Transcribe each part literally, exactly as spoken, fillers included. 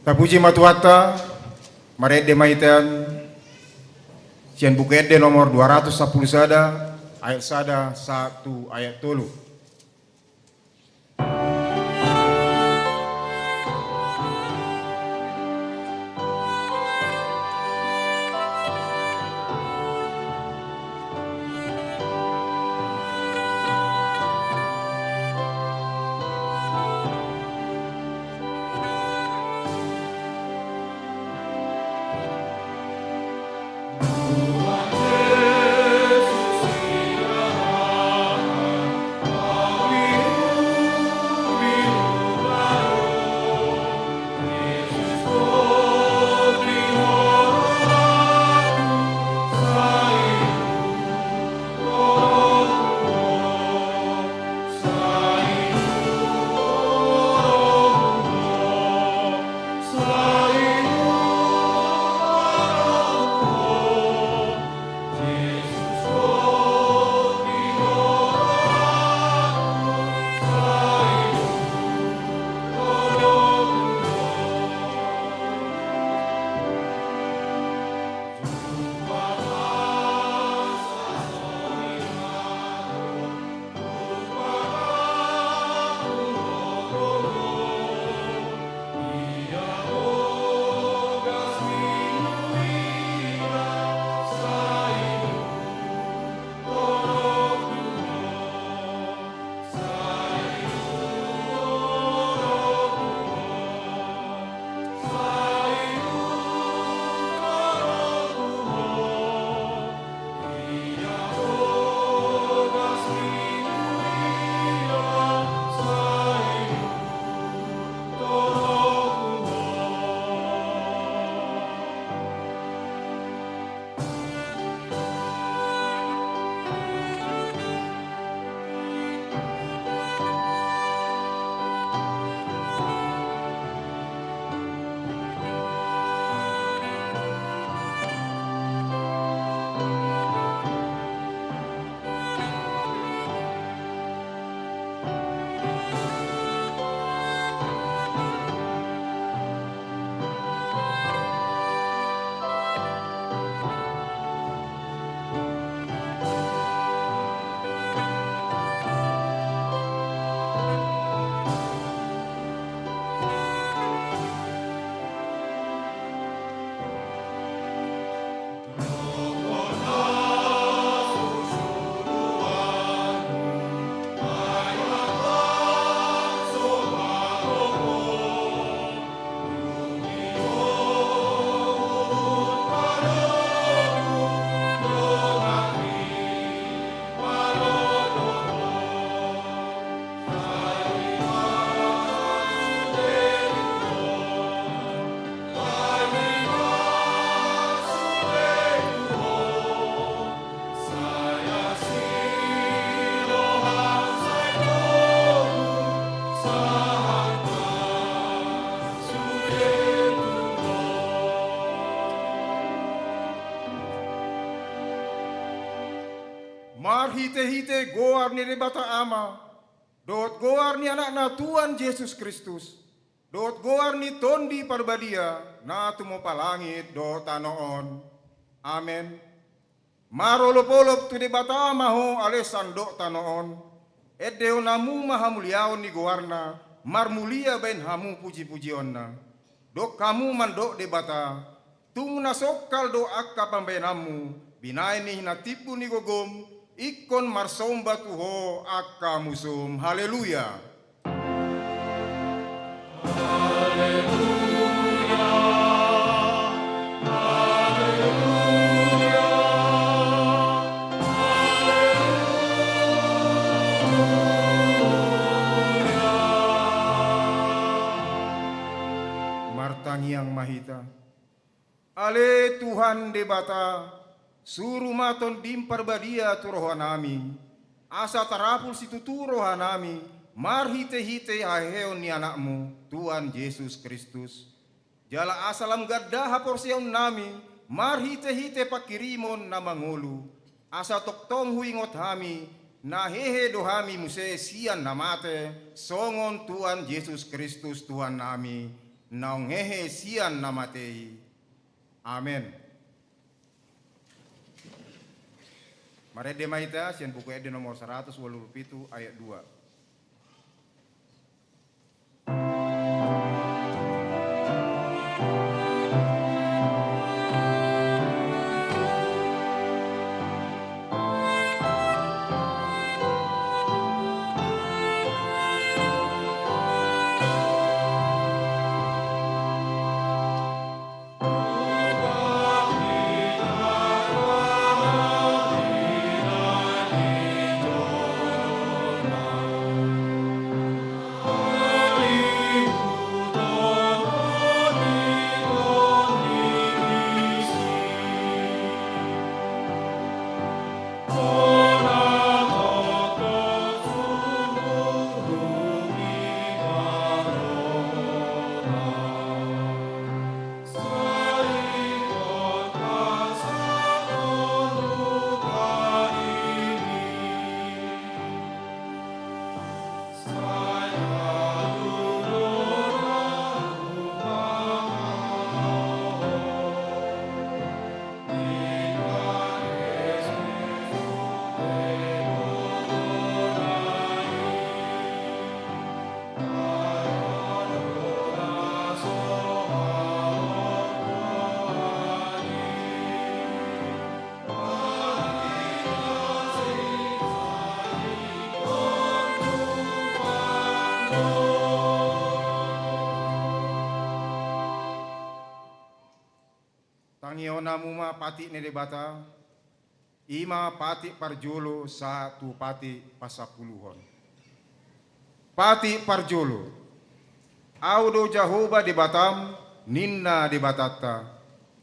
Tapuji ma Tuhanta, marende ma hita sian Buku Ende nomor dua ratus sampulu sada, ayat sada sahat tu ayat tolu. Hite-hite goar ni Debata Ama, dohot goar ni Anakna Tuhan Jesus Kristus, dohot goar ni Tondi Parbadia, na tumompa langit dohot tano on. Amen. Marolop-olop tu Debata ma ho ale sandok tano on. Endehon hamu ma hamuliaon ni goarna, marmulia baen hamu puji-pujionna. Dok hamu mandok Debata, tung na songkal do angka pambaenanmu, binahen ni na timbul ni gogom, ingkon marsomba tu ho angka musum. Haleluya. Martangiang ma hita. Ale Tuhan Debata, suru ma Tondim Parbadia tu rohanami, asa tarapul situtu rohanami marhite-hite haheheon ni Anakmu, Tuhan Jesus Kristus. Jala asa lam ganda haporseaonnami marhite-hite panghirimon na mangolu, asa tongtong huingot hami, na hehe do hami muse sian na mate, songon Tuhan Jesus Kristus Tuhannami, naung hehe sian na mate i. Amen. Marende ma hita sian Buku Ende nomor saratus ualu pulu pitu ayat dua. Tangihon hamu ma patik ni Debata, i ma patik parjolo sahat tu patik pasampuluhon. Patik parjolo. Ahu do Jahowa Debatam, ninna Debatanta,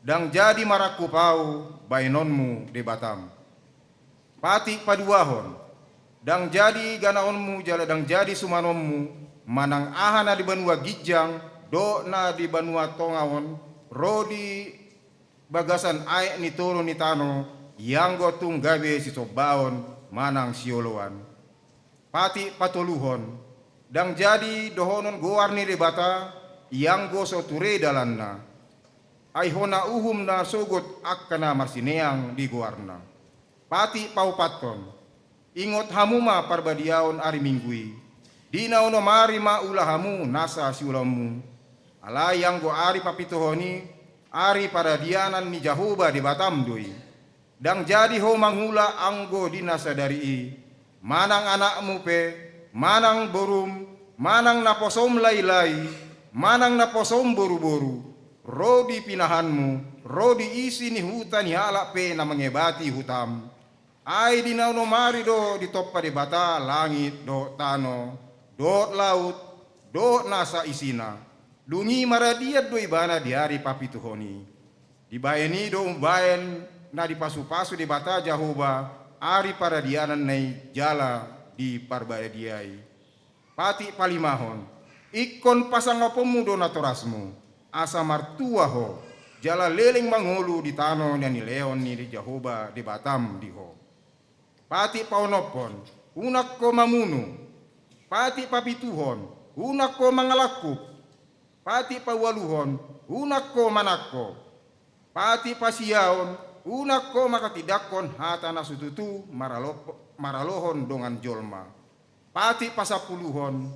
ndang jadi marangkup Ahu baenonmu Debatam. Patik paduahon, ndang jadi ganaonmu jala ndang jadi sumanonmu, manang aha na di banua ginjang, dohot na di banua tonga on, ro di bagasan aek ni toru ni tano, ianggo tung gabe sisombaon manang sioloan. Patik patoluhon, ndang jadi dohonon goar ni Debata, ianggo so ture dalanna. Ai hona uhum na sogot angka na marsineang di goarna. Patik paopathon, ingot hamu ma parbadiaon ari Minggu i. Di na onom ari ma ula hamu nasa siulaonmu. Alai anggo ari papituhon i, ari paradianan ni Jahowa Debatam do i. Ndang jadi ho mangula anggo di na sadari i, manang anakmu pe, manang borum, manang naposom lailai, manang naposom boruboru, ro di pinahanmu, ro di isi ni huta ni halak pe na mangebati hutam. Ai di na onom ari do ditompa Debata langit dohot tano, dohot laut, dohot nasa isina. Dung i maradian do ibana di ari papituhon i. Dibahen i do umbahen na dipasupasu Debata Jahowa ari paradiananna i jala diparbadiai. Patik palimahon, ingkon pasangaponmu do natorasmu, asa martua ho, jala leleng mangolu di tano na nilehon ni Jahowa Debatam di ho. Patik paonomhon, unang ho mamunu. Patik papituhon, unang ho mangalangkup. Patik paualuhon, unang ho manangko. Patik pasiaon, unang ho manghatindanghon hata na so tutu maralo-, maralohon dongan jolma. Patik pasampuluhon,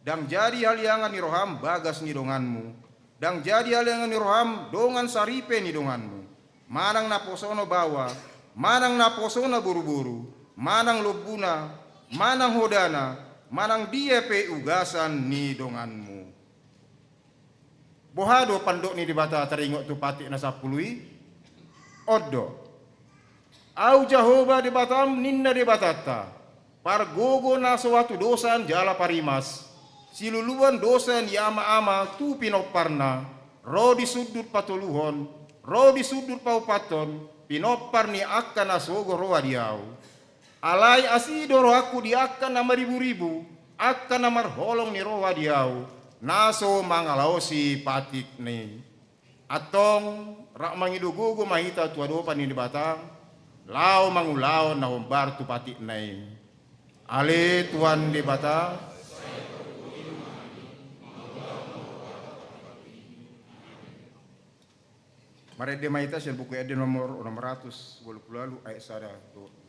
ndang jadi haliangan ni roham bagas ni donganmu, ndang jadi haliangan ni roham dongan saripe ni donganmu, manang naposona baoa, manang naposona boruboru, manang lombuna, manang hodana, manang dia pe ugasan ni donganmu. Boha do pandok ni Debata taringot tu patik na sampulu i? On do. Ahu Jahowa Debatam, ninna Debatanta, pargogo na so hatudosan jala parimas, siluluan dosa ni amaama tu pinomparna, ro di sundut patoluhon, ro di sundut paopathon, pinompar ni angka na sogo roha di ahu. Alai asi do rohangku di angka na mariburibu, angka na marholong ni roha di ahu, na so mangalaosi patikna i. Antong, rap mangido gogo ma hita tu adopan ni Debata, laho mangulahon na hombar tu patikna i. Ale Tuhan Debata. Marende ma hita sian Buku Ende nomor onom ratus walu pulu walu, ayat sada dohot dua.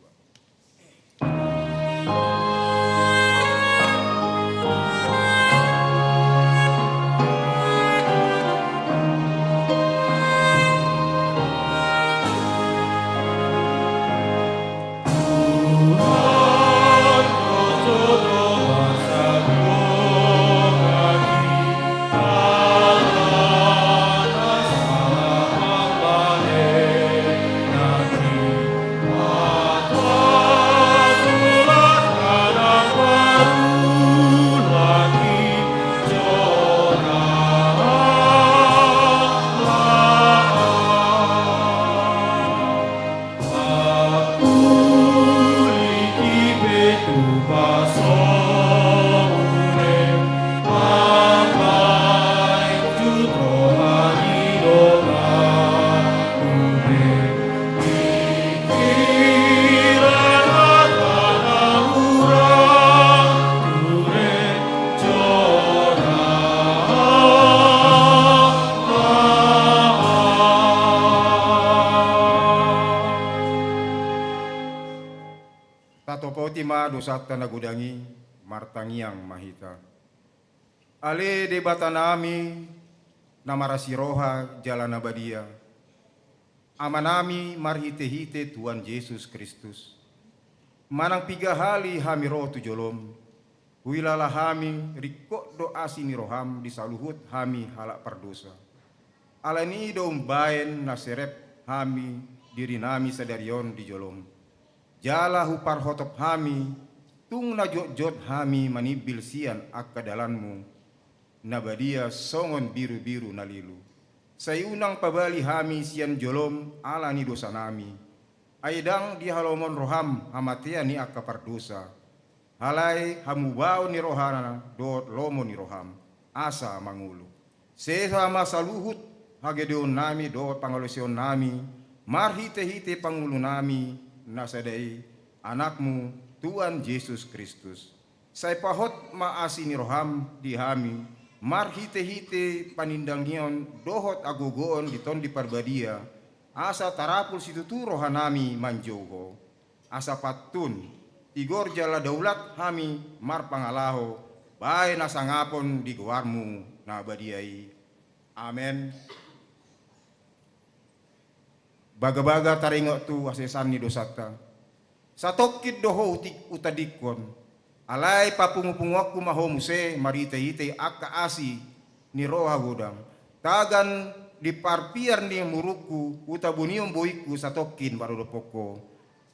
Tatopoti ma dosanta na godang i, martangiang ma hita. Ale Debatanami, na marasi roha jala na badia, Amanami marhitehite Tuhan Jesus Kristus, manang piga hali hami ro tu jolom, huhilala hami ringkot do asi ni roham di saluhut hami halak pardosa. Alani i do umbaen na serep hami dirinami sadari on di jolom. Jala huparhotop hami, tung na jotjot hami manimbil sian angka dalanmu na badia songon birubiru na lilu. Sai unang pabali hami sian jolom ala ni dosanami. Ai ndang dihalomohon roham hamatean ni angka pardosa. Alai hamubaon ni rohana dohot lomo ni roham, asa mangolu. Sesa ma saluhut hagedonami dohot pangalaosionnami, marhitehite pangolunami na sada i, Anakmu, Tuhan Jesus Kristus. Sai pahot ma asi ni roham di hami, marhitehite panindangion dohot hagogoon di Tondi Parbadia, asa tarapul situtu rohanami manjou Ho. Asa pantun, tigor jala daulat hami marpangalaho, baen hasangapon di goarmu na badia i. Amen. Bagabaga taringot tu hasesan ni dosanta. Satongkin do ho huti-, hutadingkon. Alai papungupunguonku ma ho muse marhitehite angka asi ni roha godang. Tagan di parpiar ni murungku, hutabunion boingku satongkin maradophon ho.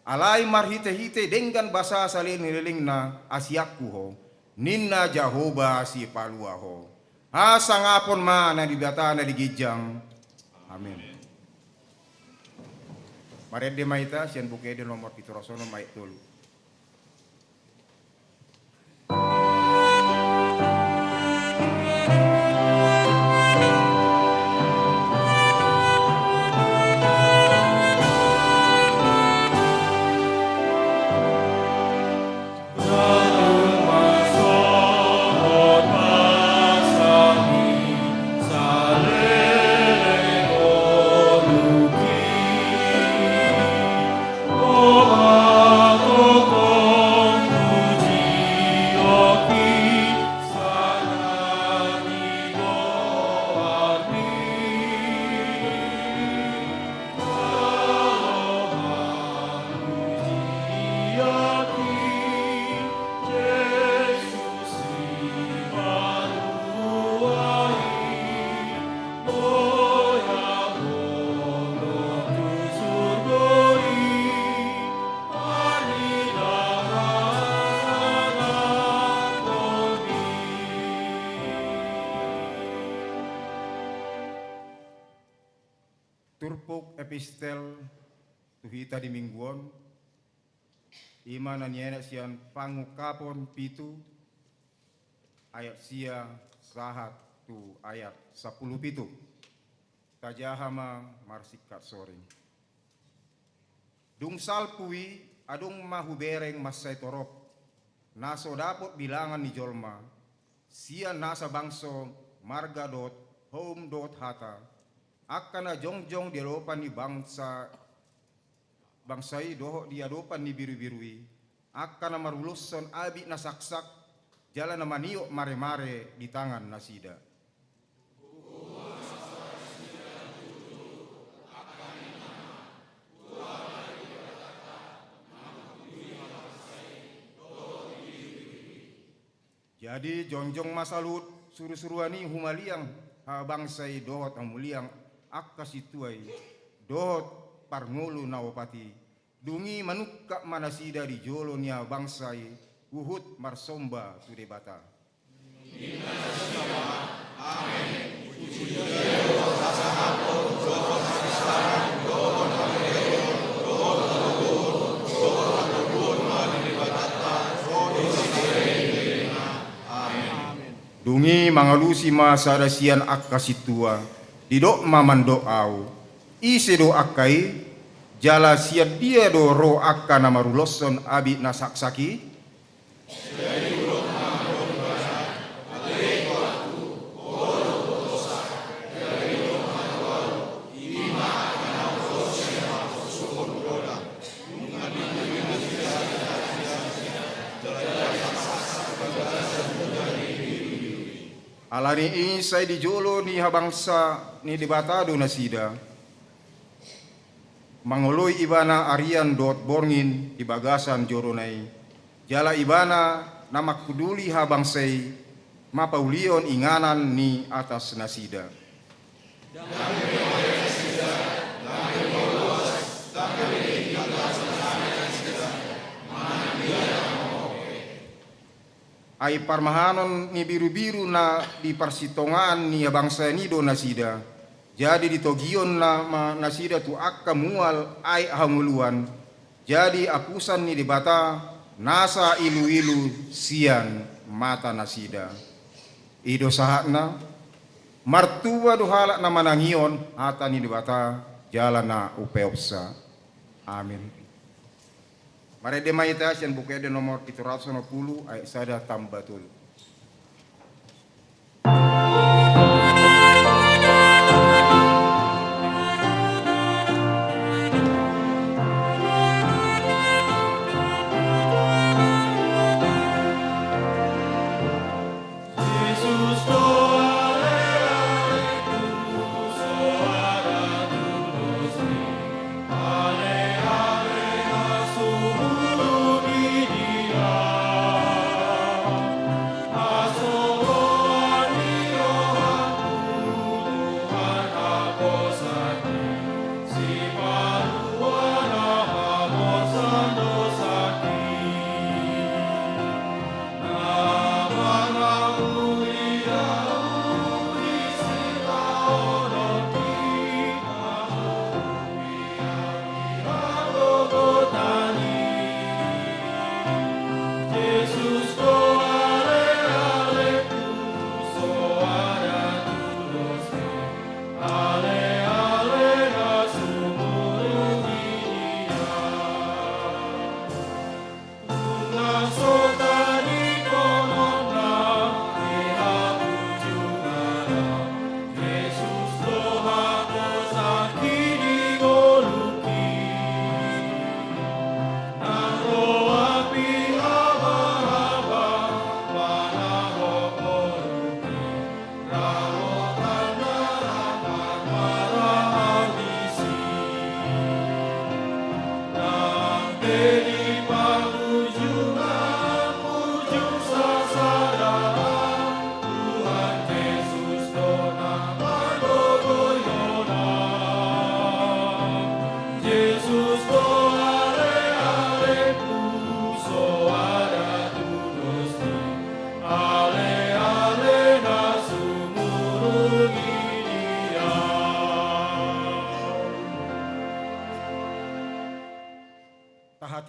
Alai marhitehite denggan basa saleleng ni lelengna asianku ho, ninna Jahowa Sipalua ho. Hasangapon ma na di Debata na di ginjang. Amen. Marende ma hita sian Buku Ende nomor pitu ratus onom ayat tolu. Buku epistel tu hita di minggu on, ima na nienet sian Pangungkapon pitu, ayat sia sahat tu ayat sampulu pitu. Tajaha ma marsingkat soring. Dung salpu i, adong ma hubereng mansai torop, na so dapot bilangan ni jolma, sian nasa bangso, marga dohot houm dohot hata, angka na jongjong di adopan ni bangsa, bangsa i dohot di adopan ni birubiru i, angka na maruloshon abit na saksak, jala na maniop maremare di tangan nasida. Jadi jongjong ma saluhut surusuruan i humaliang habangsa i dohot hamuliang angka sintua i, dohot parngolu na opat i. Dung i manungkap ma nasida di jolo ni habangsa i, huhut marsomba tu Debata. Dung i mangalusi ma sada sian angka sintua, didok ma mandok ahu: Ise do angka i? Jala sian dia do ro angka na maruloshon abit na saksak i? Alani i sai di jolo ni habangsa ni Debata do nasida, mangoloi Ibana arian dohot borngin di bagasan jorona i, jala Ibana na manghunduli habangsa i, mapaulion inganan ni atas nasida. Ai parmahanon ni birubiru na di parsitongaan ni habangsa i do nasida. Jadi ditogion na ma nasida tu angka mual aek hangoluan. Jadi apusan ni Debata nasa iluilu sian mata nasida. I do sahatna. Martua do halak na manangihon hata ni Debata jala na umpeopsa. Amin. Marende ma hita sian Buku Ende nomor pitu ratus onom pulu, ayat sada tamba tolu.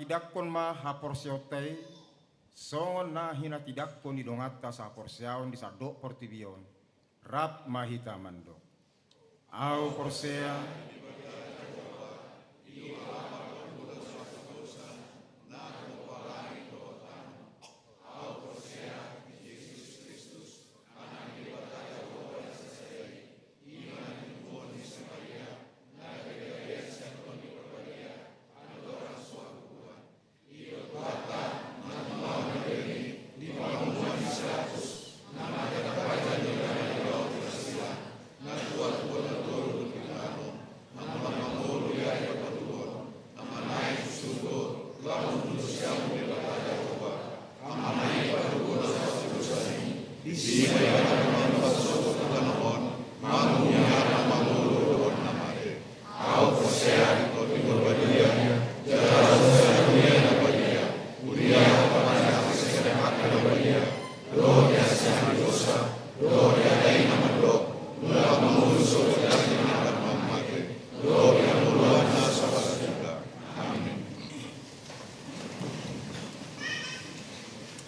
Tindanghon ma haporseaonta i, songon na hinatindangkon ni donganta sahaporseaon di sandok portibi on. Rap ma hita mandok. Ahu porsea.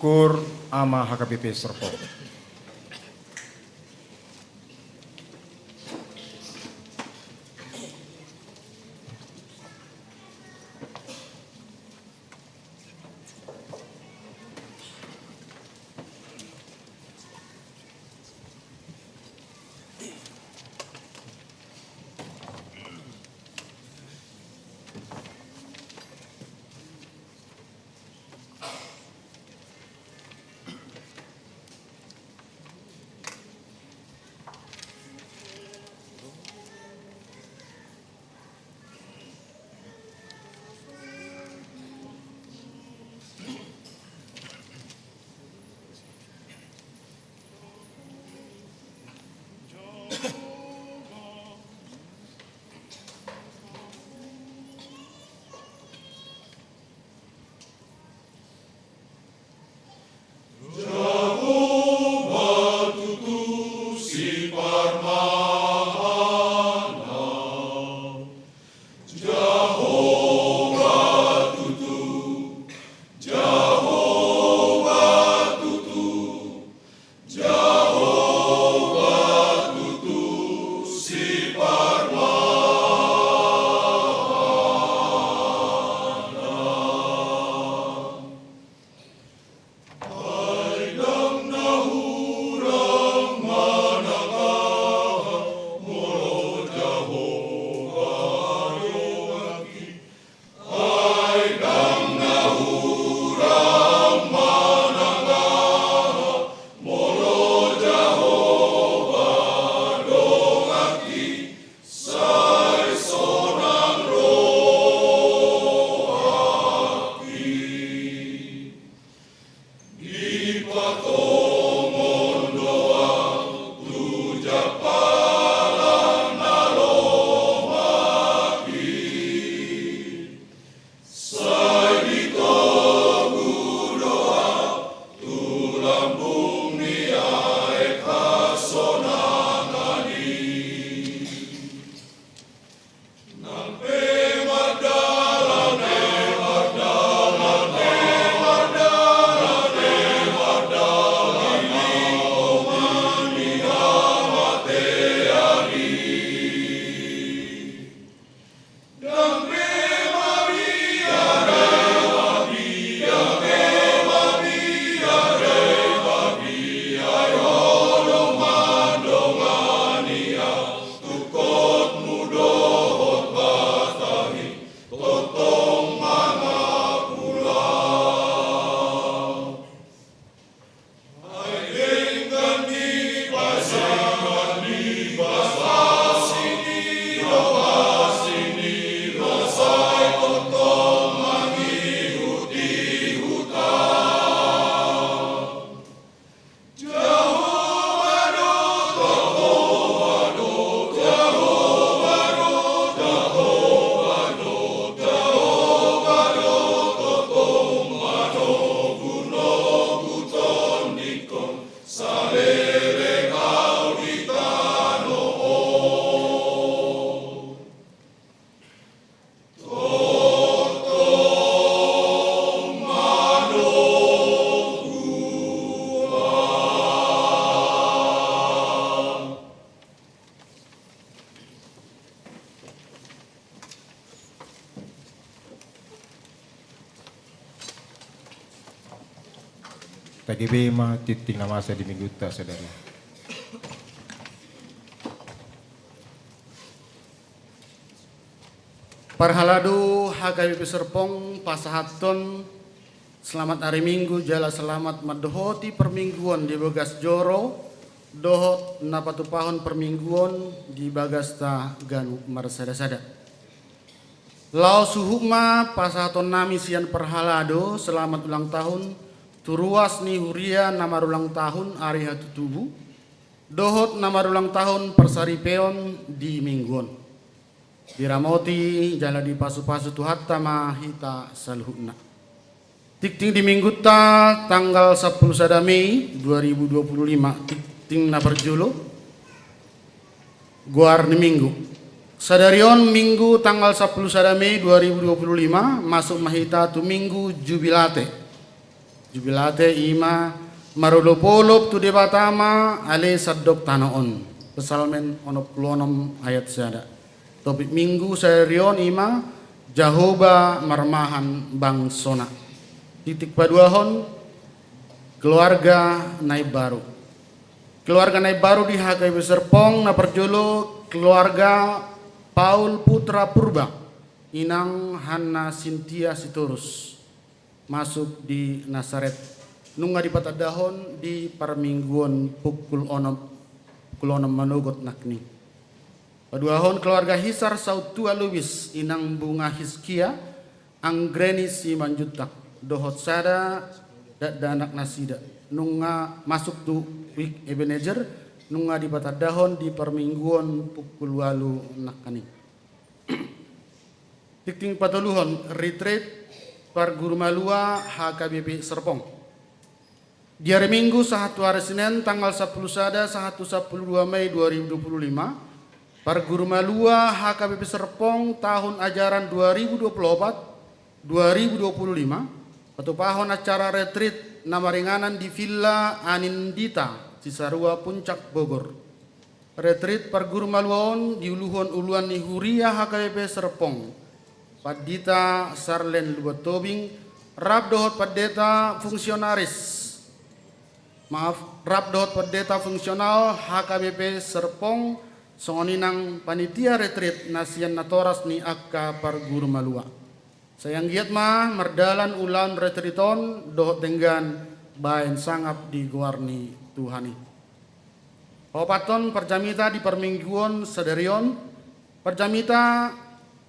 Kur ama H K B P Serpong. G B ma tingting na masa di minggunta sadari. Parhalado H K B P Serpong pasahathon selamat ari Minggu jala selamat mandohoti parmingguon di bagas joro dohot na patupahon parmingguon di bagasta ganup marsadasada. Laos huhut ma pasahatonnami sian parhalado selamat ulang tahun tu ruas ni huria na marulang tahun ari hatutubu dohot na marulang tahun parsaripeon di minggu on. Diramoti jala dipasupasu Tuhanta ma hita saluhutna. Tingting di minggunta tanggal sampulu sada Mei dua ribu dua puluh lima, tingting na parjolo, goar ni Minggu. Sadari on Minggu tanggal sampulu sada Mei dua ribu dua puluh lima, masuk ma hita tu Minggu Jubilate. Jubilate i ma marolopolop tu Debata ma ale sandok tano on. Psalmen onom pulu onom ayat sada. Topik Minggu sadari on i ma Jahowa marmahan bangsona. Tingting paduahon, keluarga na imbaru. Keluarga na imbaru di H K B P Serpong, na parjolo keluarga Paul Putra Purba, inang Hanna Sintia Sitorus, masuk di Nasaret. Nunga dipatandahon di parmingguon pukul onom, pukul onom manogot nangkining. Paduahon keluarga Hisar Sautua Lubis, inang Bunga Hiskia, Anggreni Simanjuntak, dohot sada dakdanak nasida. Nunga masuk tu Wijk Ebenezer, nunga dipatandahon di parmingguon pukul ualu nangkining. Tingting patoluhon, retreat parguru malua H K B P Serpong. Di ari Minggu sahat tu ari Senen tanggal sampulu sada sahat tu sampulu dua Mei dua ribu dua puluh lima, parguru malua H K B P Serpong tahun ajaran dua ribu dua puluh opat dua ribu dua puluh lima, patupahon acara retreat na maringanan di Villa Anindita, Cisarua Puncak Bogor. Retreat parguru malua on diuluhon uluan ni huria H K B P Serpong, Pandita Sarlen Lubuan Tobing, rap dohot pandita fungsionaris, maaf, rap dohot pandita fungsional H K B P Serpong, songon i nang panitia retreat na sian natoras ni angka parguru malua. Sai anggiat ma mardalan ulaon retreat on dohot denggan baen sangap di goar ni Tuhan i. Paopathon parjamita di parmingguon sadari on, parjamita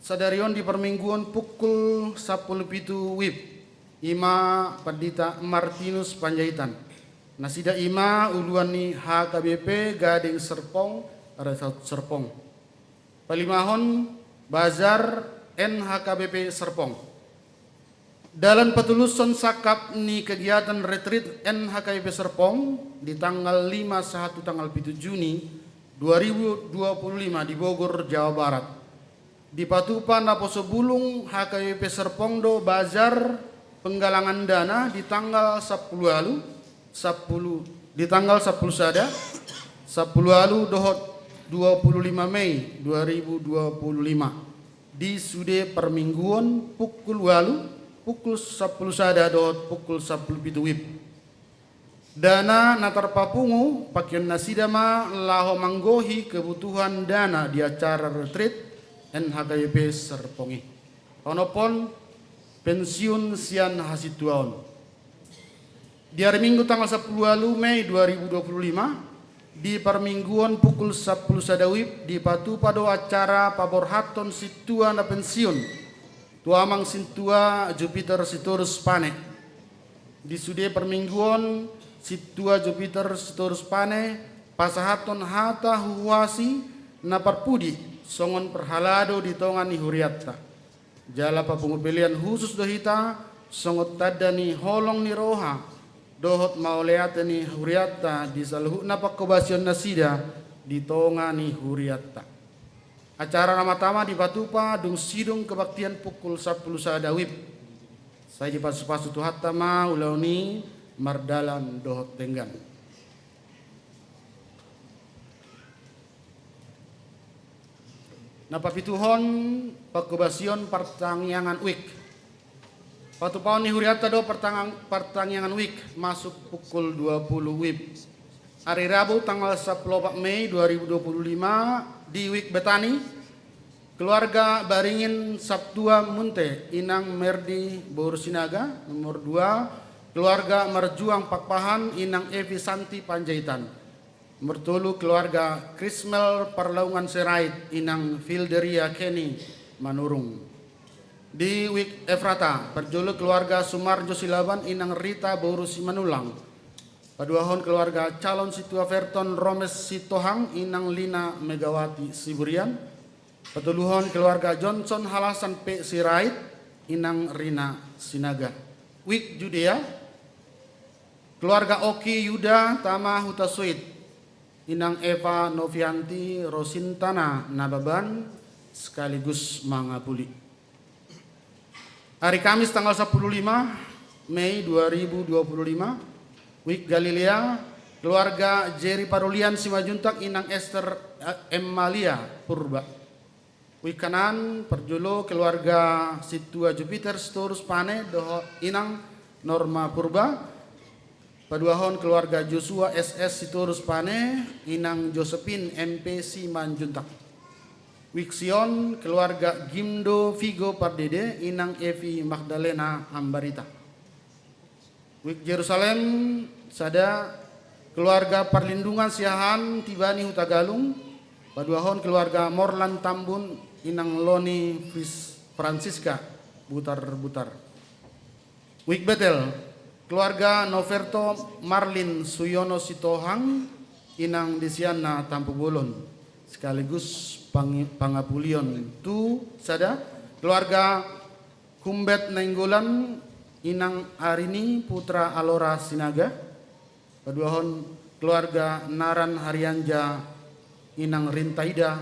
sadari on di parmingguon pukul sampulu pitu wib, i ma Pandita Martinus Panjaitan. Nasida i ma uluan ni H K B P Gading Serpong, Resort Serpong. Palimahon, bazar N H K B P Serpong. Dalan patulushon sangkap ni kegiatan retreat N H K B P Serpong di tanggal lima sahat tu tanggal pitu Juni dua ribu dua puluh lima di Bogor, Jawa Barat. Dipatupa naposobulung H K B P Serpong do bazar penggalangan dana di tanggal sampulu ualu, sampulu, di tanggal sampulu sada, sampulu ualu dohot dua puluh lima Mei dua ribu dua puluh lima, di sude parmingguon pukul ualu, pukul sampulu sada dohot pukul sampulu pitu wib. Dana na tarpapungu pakeon nasida ma laho manggohi kebutuhan dana di acara retreat N H K B P Serpong i. Onophon, pensiun sian hasintuaon. Di ari Minggu tanggal sampulu ualu Mei dua ribu dua puluh lima, di parmingguon pukul sampulu sada wib dipatupa do acara paborhathon sintua na pensiun tu Amang Sintua Jupiter Sitorus Pane. Di sude parmingguon, Sintua Jupiter Sitorus Pane pasahathon hata huhuasi na parpudi songon parhalado di tonga ni hurianta. Jala papungu pelean husus do hita songon tanda ni holong ni roha dohot mauliate ni hurianta di saluhutna panghobasion nasida di tonga ni hurianta. Acara na matama dipatupa dung sidung kebaktian pukul sampulu sada wib. Sai dipasupasu Tuhanta ma ulaon i mardalan dohot denggan. Na papituhon, panghobasion partangiangan wijk. Patupaon ni hurianta do partangiangan wik masuk pukul dua puluh wib. Ari Rabu tanggal sampulu opat Mei dua ribu dua puluh lima di Wik Betani, keluarga Baringin Sabtua Munte, Inang Merdi boru Sinaga, nomor dua, keluarga Marjuang Pakpahan, Inang Evi Santi Panjaitan. Nomor tolu, keluarga Krismel Parlaungan Sirait, Inang Filderia Keni Manurung. Di Wik Efrata, parjolo keluarga Sumarjo Silaban, Inang Rita boru Simanullang. Paduahon keluarga calon Sintua Verton Romes Sitohang, Inang Lina Megawati Siburian. Patoluhon keluarga Johnson Halasan P Sirait, Inang Rina Sinaga. Wik Judea, keluarga Oki Yuda tama Hutasuit, Inang Eva Novianti Rosintana Nababan sekaligus mangapuli. Ari Kamis tanggal sampulu lima Mei dua ribu dua puluh lima, Wik Galilea, keluarga Jeri Parolian Simanjuntak, Inang Ester, eh, Emalia Purba. Wik Kanaan, parjolo keluarga Sintua Jupiter Sitorus Pane dohot Inang Norma Purba. Paduahon keluarga Josua S S Sitorus Pane, Inang Josephine M P Simanjuntak. Wik Sion, keluarga Gimdo Vigo Pardede, Inang Evi Magdalena Ambarita. Wik Jerusalem, sada, keluarga Parlindungan Siahaan Tibani Hutagalung. Paduahon keluarga Morlan Tambun, Inang Loni Fris-, Francisca Butar-Butar. Wik Betel, keluarga Noverto Marlin Suyono Sitohang, Inang Desiana Tampubolon, sekaligus pang-, pangapulion tu sada, keluarga Humbet Nainggolan, Inang Arini Putra Alora Sinaga. Paduahon keluarga Naran Harianja, Inang Rintaida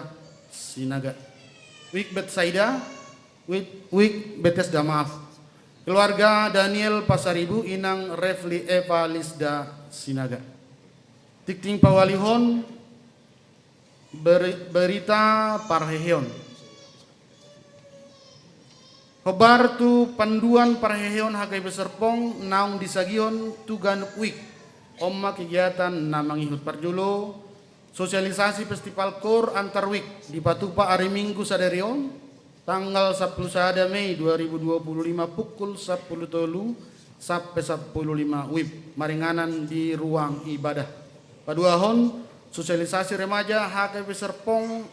Sinaga. Wik Betsaida, Wik, Wik Betesda, maaf. Keluarga Daniel Pasaribu, Inang Refli Eva Lisda Sinaga. Tingting paualihon, beri-, berita parheheon. Hombar tu panduan parheheon H K B P Serpong naung disagihon tu ganup wik. On ma kegiatan na mangihut. Parjolo, sosialisasi festival koor antar wik dipatupa ari Minggu sadari on, tanggal sampulu sada Mei dua ribu dua puluh lima, pukul sampulu tolu sampe sampulu lima wib, maringanan di ruang ibadah. Paduahon, sosialisasi remaja H K B P Serpong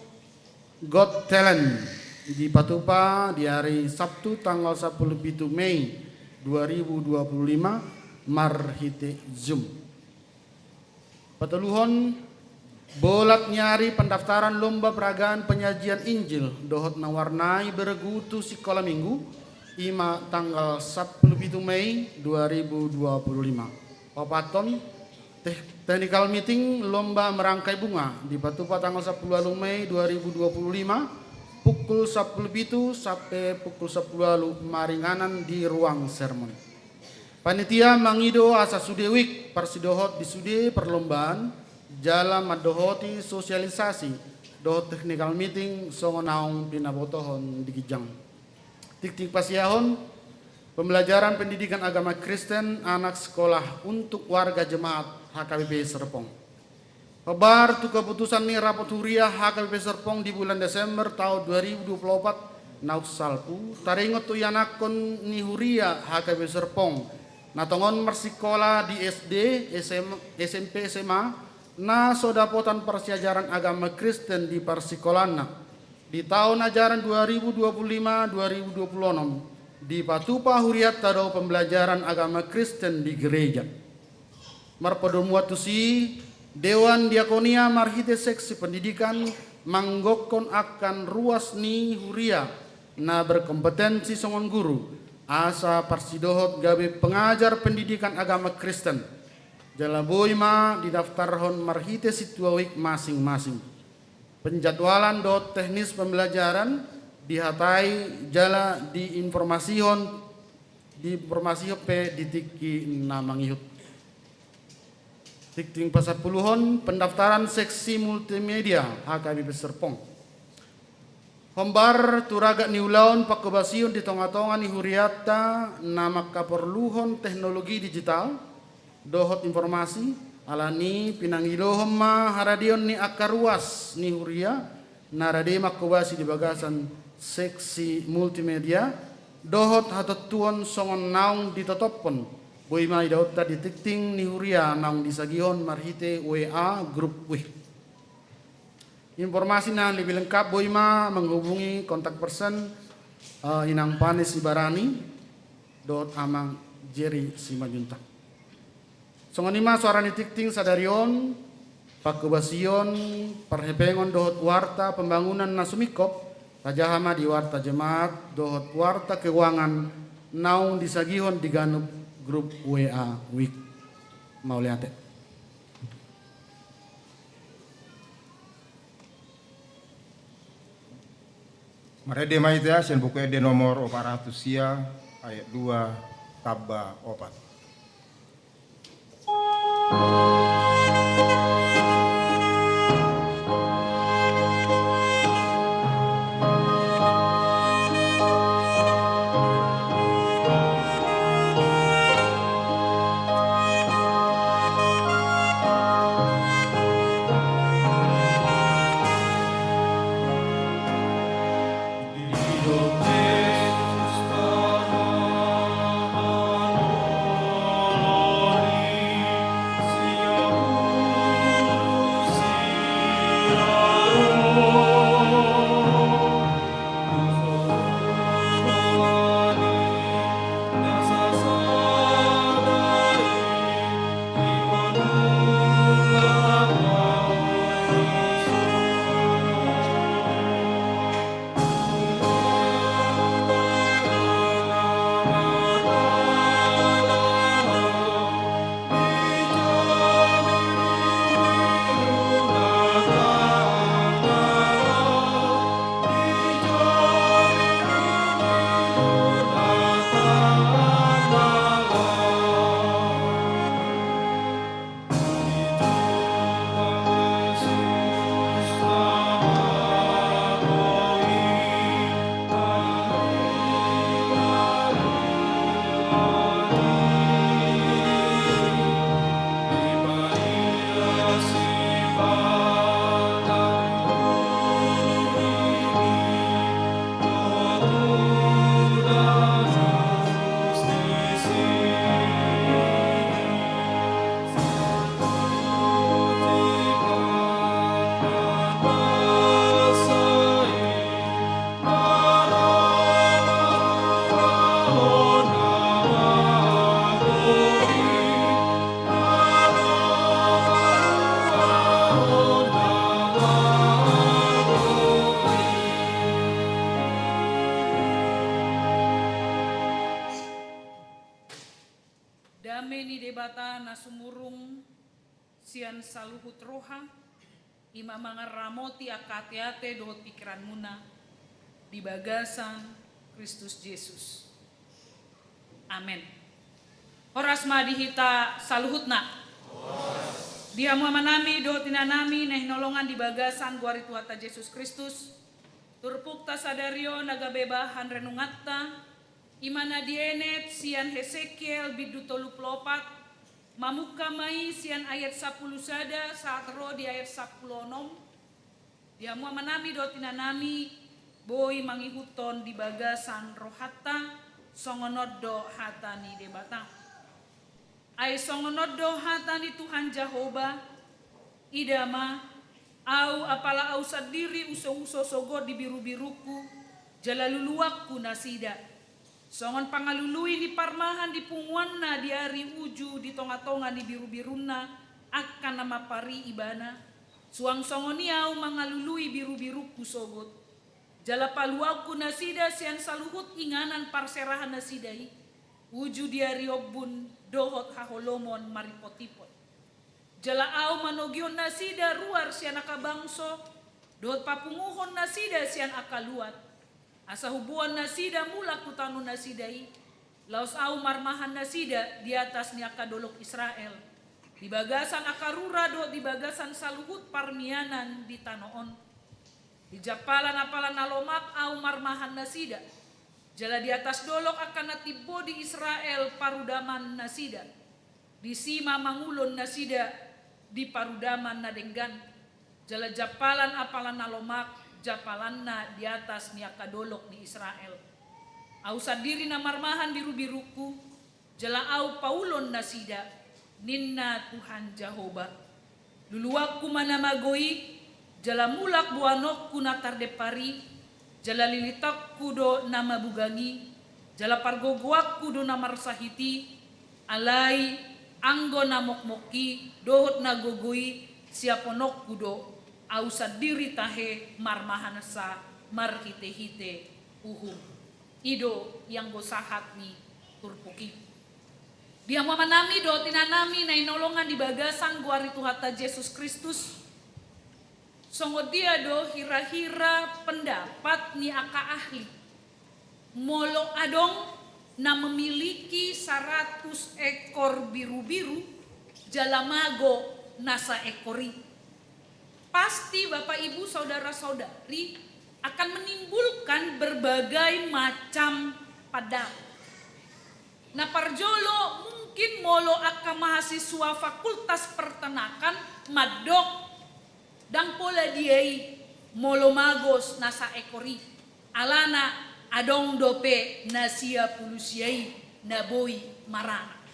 Got Talent dipatupa di ari Sabtu tanggal sampulu pitu Mei dua ribu dua puluh lima marhite Zoom. Patoluhon, bolat ni ari pendaftaran lomba peragaan penyajian Injil dohot na warnai beregu tu sikola Minggu, i ma tanggal sampulu pitu Mei dua ribu dua puluh lima. Paopathon, teh-, technical meeting lomba merangkai bunga dipatupa tanggal sampulu ualu Mei dua ribu dua puluh lima, pukul sampulu pitu sampe pukul sampulu ualu, maringanan di ruang sermon. Panitia mangido asa sude wik parsidohot di sude perlombaan jala mandohoti sosialisasi dohot technical meeting songon naung pinabotohon di ginjang. Tingting pasiahon, pembelajaran pendidikan agama Kristen anak sekolah untuk warga jemaat H K B P Serpong. Hombar tu keputusan ni rapot huria H K B P Serpong di bulan Desember taon dua ribu dua puluh opat naung salpu, taringot tu ianakhon ni huria H K B P Serpong na tongon marsikola di S D, S M, S M P, S M A, na so dapotan parsiajaran agama Kristen di parsikolaanna di taon ajaran dua ribu dua puluh lima dua ribu dua puluh onom, dipatupa hurianta do pembelajaran agama Kristen di gereja. Marpadomuan tusi, Dewan Diakonia marhite seksi pendidikan manggokhon angka ruas ni huria na berkompetensi songon guru, asa parsidohot gabe pengajar pendidikan agama Kristen. Jala boi ma didaftarhon marhite sintua wik masing-masing. Penjadwalan dohot teknis pembelajaran dihatai jala diinformasihon, diinformasihon pe di tingki na mangihut. Tingting pasampuluhon, pendaftaran seksi multimedia H K B P Serpong. Hombar tu ragak ni ulaon pangkobasion di tonga-tonga ni hurianta na mangkaporluhon teknologi digital dohot informasi, alani pinangidohon ma haradeon ni angka ruas ni huria na rade mangkobasi di bagasan seksi multimedia dohot hatontuon songon naung ditotophon boi ma idaonta di tingting ni huria naung disagihon marhite W A grup wih. Informasi na lebih lengkap boi ma menghubungi kontak person, eh, Inang Pane Sibarani dohot Amang Jerry Simanjuntak. Songon i ma soara ni tingting sadari on, pangkobasion, parhepengon dohot warta pembangunan na sumingkop, tajaha ma di warta jemaat dohot warta keuangan naung disagihon di ganup grup W A wih. Mauliate. Marende ma hita sian Buku Ende nomor opat ratus sia, ayat dua tamba opat. Dame ni Debata na sumurung sian saluhut roha, i ma mangaramoti angka ateate dohot pingkiranmuna di bagasan Kristus Jesus. Amen. Horas ma di hita saluhutna. Di hamu amanami dohot inanami na hinaholongan di bagasan goar ni Tuhanta Jesus Kristus, turpukta sadari on na gabe bahan renunganta, i ma na dienet sian Hesekiel bindu tolu pulu opat, mamungka ma i sian ayat sampulu sada sahat ro di ayat sampulu onom. Di hamu amanami dohot inanami, boi mangihuthon di bagasan rohanta, songon on do hata ni Debata. Ai songon on do hata ni Tuhan Jahowa, ida ma, Ahu, apala Ahu sandiri husohuso sogot di birubirungku, jala luluanku nasida. Songon pangalului ni parmahan di punguanna di ari uju di tongatonga ni birubirunna angka na mampari ibana, suang songon i Ahu mangalului birubirungku sogot. Jala paluaonku nasida sian saluhut inganan parserahan nasida i, uju di ari ombun dohot haholomon maripotipot. Jala Ahu manogihon nasida ruar sian angka bangso, dohot papunguhon nasida sian angka luat, asa huboan nasida mulak tu tano nasida i, laos Ahu marmahan nasida di atas ni angka dolok Israel, di bagasan angka rura dohot di bagasan saluhut parmianan di tano on. Di jampalan apala na lomak ahu marmahan nasida, jala di atas dolok angka na timbo di Israel parudaman nasida. Disi ma mangulon nasida di parudaman na denggan, jala jampalan apala na lomak jampalanna di atas ni angka dolok di Israel. Ahu sandiri na marmahan birubirungku, jala ahu paulon nasida, ninna Tuhan Jahowa. Luluanku ma na mago i, jala mulak boanonku na tardempar i, jala lilitanku do na mabugang i, jala pargogoanku do na marsahit i. Alai anggo na mokmok i dohot na gogo i siapononku do. Ahu sandiri tahe marmahansa marhitehite uhum. I do ianggo sahat ni turpuk i. Di hamu amanami dohot inanami na hinaholongan di bagasan goar ni Tuhanta Jesus Kristus, songon dia do hira-hira pendapat ni angka ahli? Molo adong na memiliki saratus ekor birubiru jala mago na saekor i, pasti Bapak Ibu saudara-saudari akan menimbulkan berbagai macam pendapat. Na parjolo, mungkin molo angka mahasiswa Fakultas Pertanakan mandok, ndang pola dia i molo mago na saekor i, alana adong dope na sia pulu sia i na boi maranak.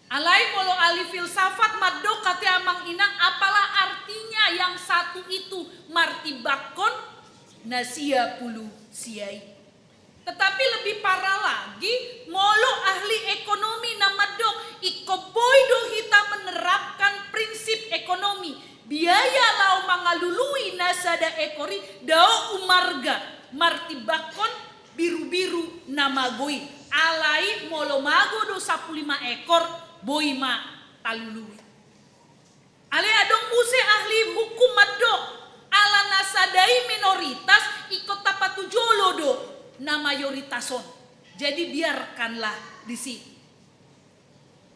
Alai molo ahli filsafat mandok, ate amang inang, apalah artinya yang satu itu martimbangkon na sia pulu sia i. Tetapi lebih parah lagi, molo ahli ekonomi na mandok, ingkon boi do hita menerapkan prinsip ekonomi, biaya laho mangalului na sada ekor i dao umarga martimbangkon birubiru na mago i. Alai molo mago do sampulu lima ekor, boi ma talului. Alai adong muse ahli hukum mandok, ala na sada i minoritas, ingkon tapatujolo do na mayoritas on. Jadi biarkanlah di situ.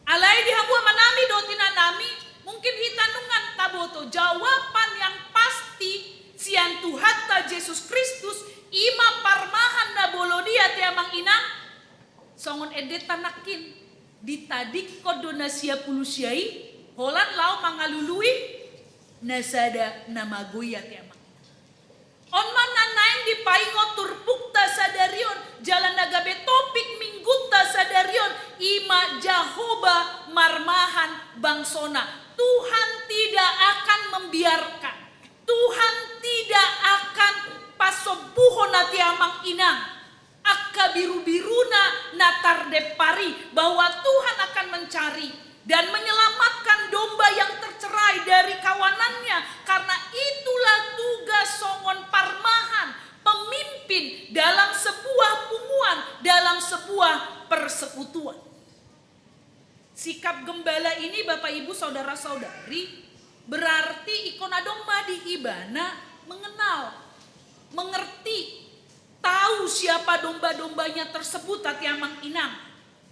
Alai di hamu amanami dohot inanami, mungkin hita nunga taboto jawaban yang pasti sian Tuhanta Jesus Kristus, i ma parmahan na bolon i, ate amang inang. Songon endenta nangkin, ditadingkon do na sia pulu sia i holan laho mangalului na sada na mago i, ate amang inang. On ma na naeng dipaingot turpukta sadari on, jala na gabe topik minggunta sadari on, i ma Jahowa marmahan bangsona. Tuhan tidak akan membiarkan, Tuhan tidak akan pasombuhon, ate amang inang, angka birubiruna na tardempar i, bahwa Tuhan akan mencari dan menyelamatkan domba yang tercerai dari kawanannya. Karena itulah tugas songon parmahan, pemimpin dalam sebuah punguan, dalam sebuah persekutuan. Sikap gembala ini, Bapak Ibu saudara-saudari, berarti ingkon adong ma di ibana mengenal, mengerti, tahu siapa domba-dombanya tersebut, ate amang inang.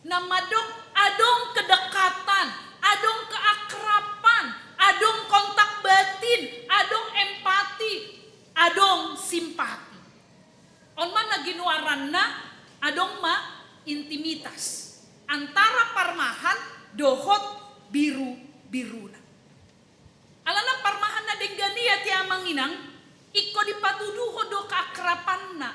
Na mandok adong kedekatan, adong keakraban, adong kontak batin, adong empati, adong simpati. On ma na ginoaranna, adong ma intimitas antara parmahan dohot birubiruna. Alana parmahan na denggan i, ate amang inang, ingkon dipatuduhon do keakrabanna,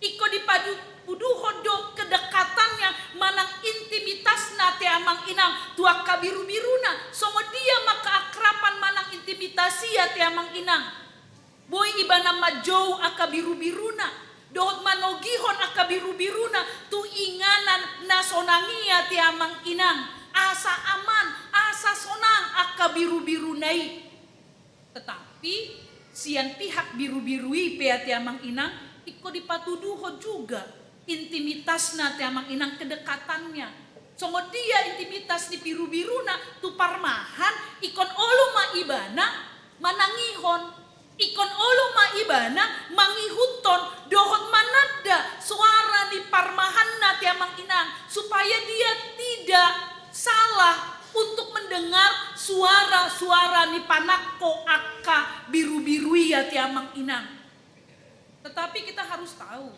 ingkon dipatuduhon do kedekatannya manang intimitasna, ate amang inang, tu angka birubiruna. Songon dia ma keakraban manang intimitas i, ate amang inang? Boi ibana manjou angka birubiruna dohot manogihon angka birubiruna tu inganan na sonang i, ate amang inang, asa aman, asa sonang angka birubiruna i. Tetapi sian pihak birubiru i pe, ate amang inang, ingkon dipatuduhon juga intimitasna, ate amang inang, kedekatannya. Songon dia intimitas ni birubiruna tu parmahan, ingkon olo ma ibana manangihon, ingkon olo ma ibana mangihuthon dohot mananda soara ni parmahanna, ate amang inang, supaya dia tidak salah untuk mendengar suara-suara ni panangko angka birubiru i, ate amang inang. Tetapi kita harus tahu,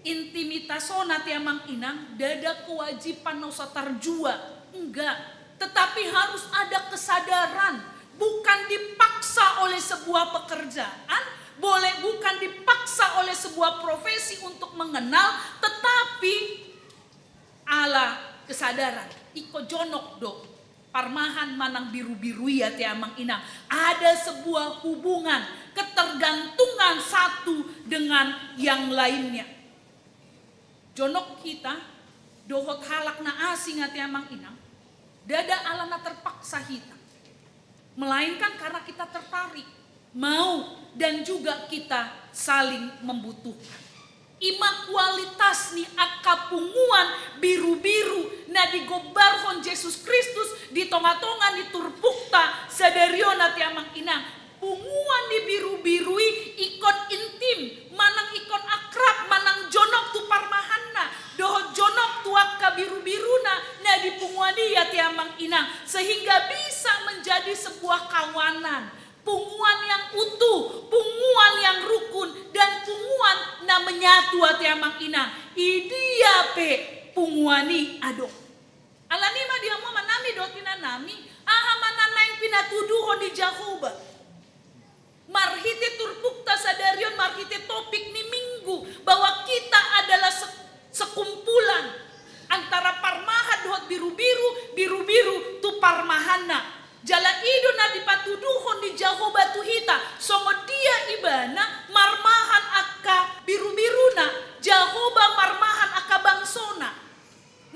intimitas on ate amang inang, ndada kewajiban na so tarjua, enggak. Tetapi harus ada kesadaran, bukan dipaksa oleh sebuah pekerjaan, boleh bukan dipaksa oleh sebuah profesi untuk mengenal, tetapi ala kesadaran. Ingkon jonok do parmahan manang birubiru i ate amang inang. Ada sebuah hubungan, ketergantungan satu dengan yang lainnya. Jonok hita dohot halak na asing ate amang inang, ndada ala na terpaksa hita, melainkan karena kita tertarik, mau, dan juga kita saling membutuhkan. I ma kualitas ni angka punguan birubiru na digombarhon Jesus Kristus di tongatonga ni turpukta sadari on ate amang inang. Punguan ni birubiru i ingkon intim, manang ingkon akrab, manang jonok tu parmahanna dohot jonok tu angka birubiruna na di punguan i ate amang inang, sehingga bisa menjadi sebuah kawanan, punguan yang utuh, punguan yang rukun, dan punguan na menyatu ate amang inang. Idia pe punguan i adong. Alani i ma di hamu amanami dohot inanami, aha ma na naeng pinatuduhon ni Jahowa marhite turpukta sadari on, marhite topik ni Minggu, bahwa kita adalah se-, sekumpulan antara parmahan dohot birubiru, birubiru tu parmahanna. Jala i do na dipatuduhon ni Jahowa tu hita, songon dia ibana marmahan angka birubiruna, Jahowa marmahan angka bangsona.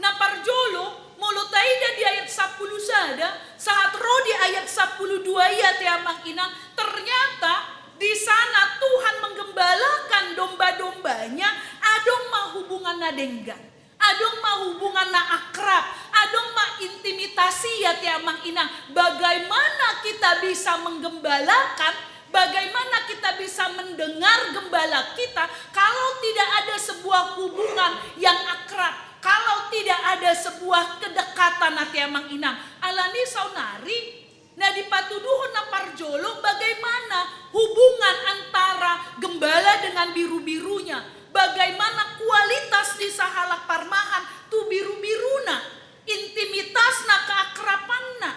Na parjolo, molo taida di ayat sampulu sada sahat ro di ayat sampulu dua i ate amang inang, ternyata di sana Tuhan menggembalakan domba-dombanya, adong ma hubungan na denggan, adong ma hubungan na akrab, adong ma intimitas i ate amang inang. Bagaimana kita bisa menggembalakan, bagaimana kita bisa mendengar gembala kita kalau tidak ada sebuah hubungan yang akrab, kalau tidak ada sebuah kedekatan ate amang inang? Alani saonari na dipatuduhon na parjolo bagaimana hubungan antara gembala dengan birubirunya, bagaimana kualitas ni sahalak parmahan tu birubiruna, intimitasna, keakrabanna.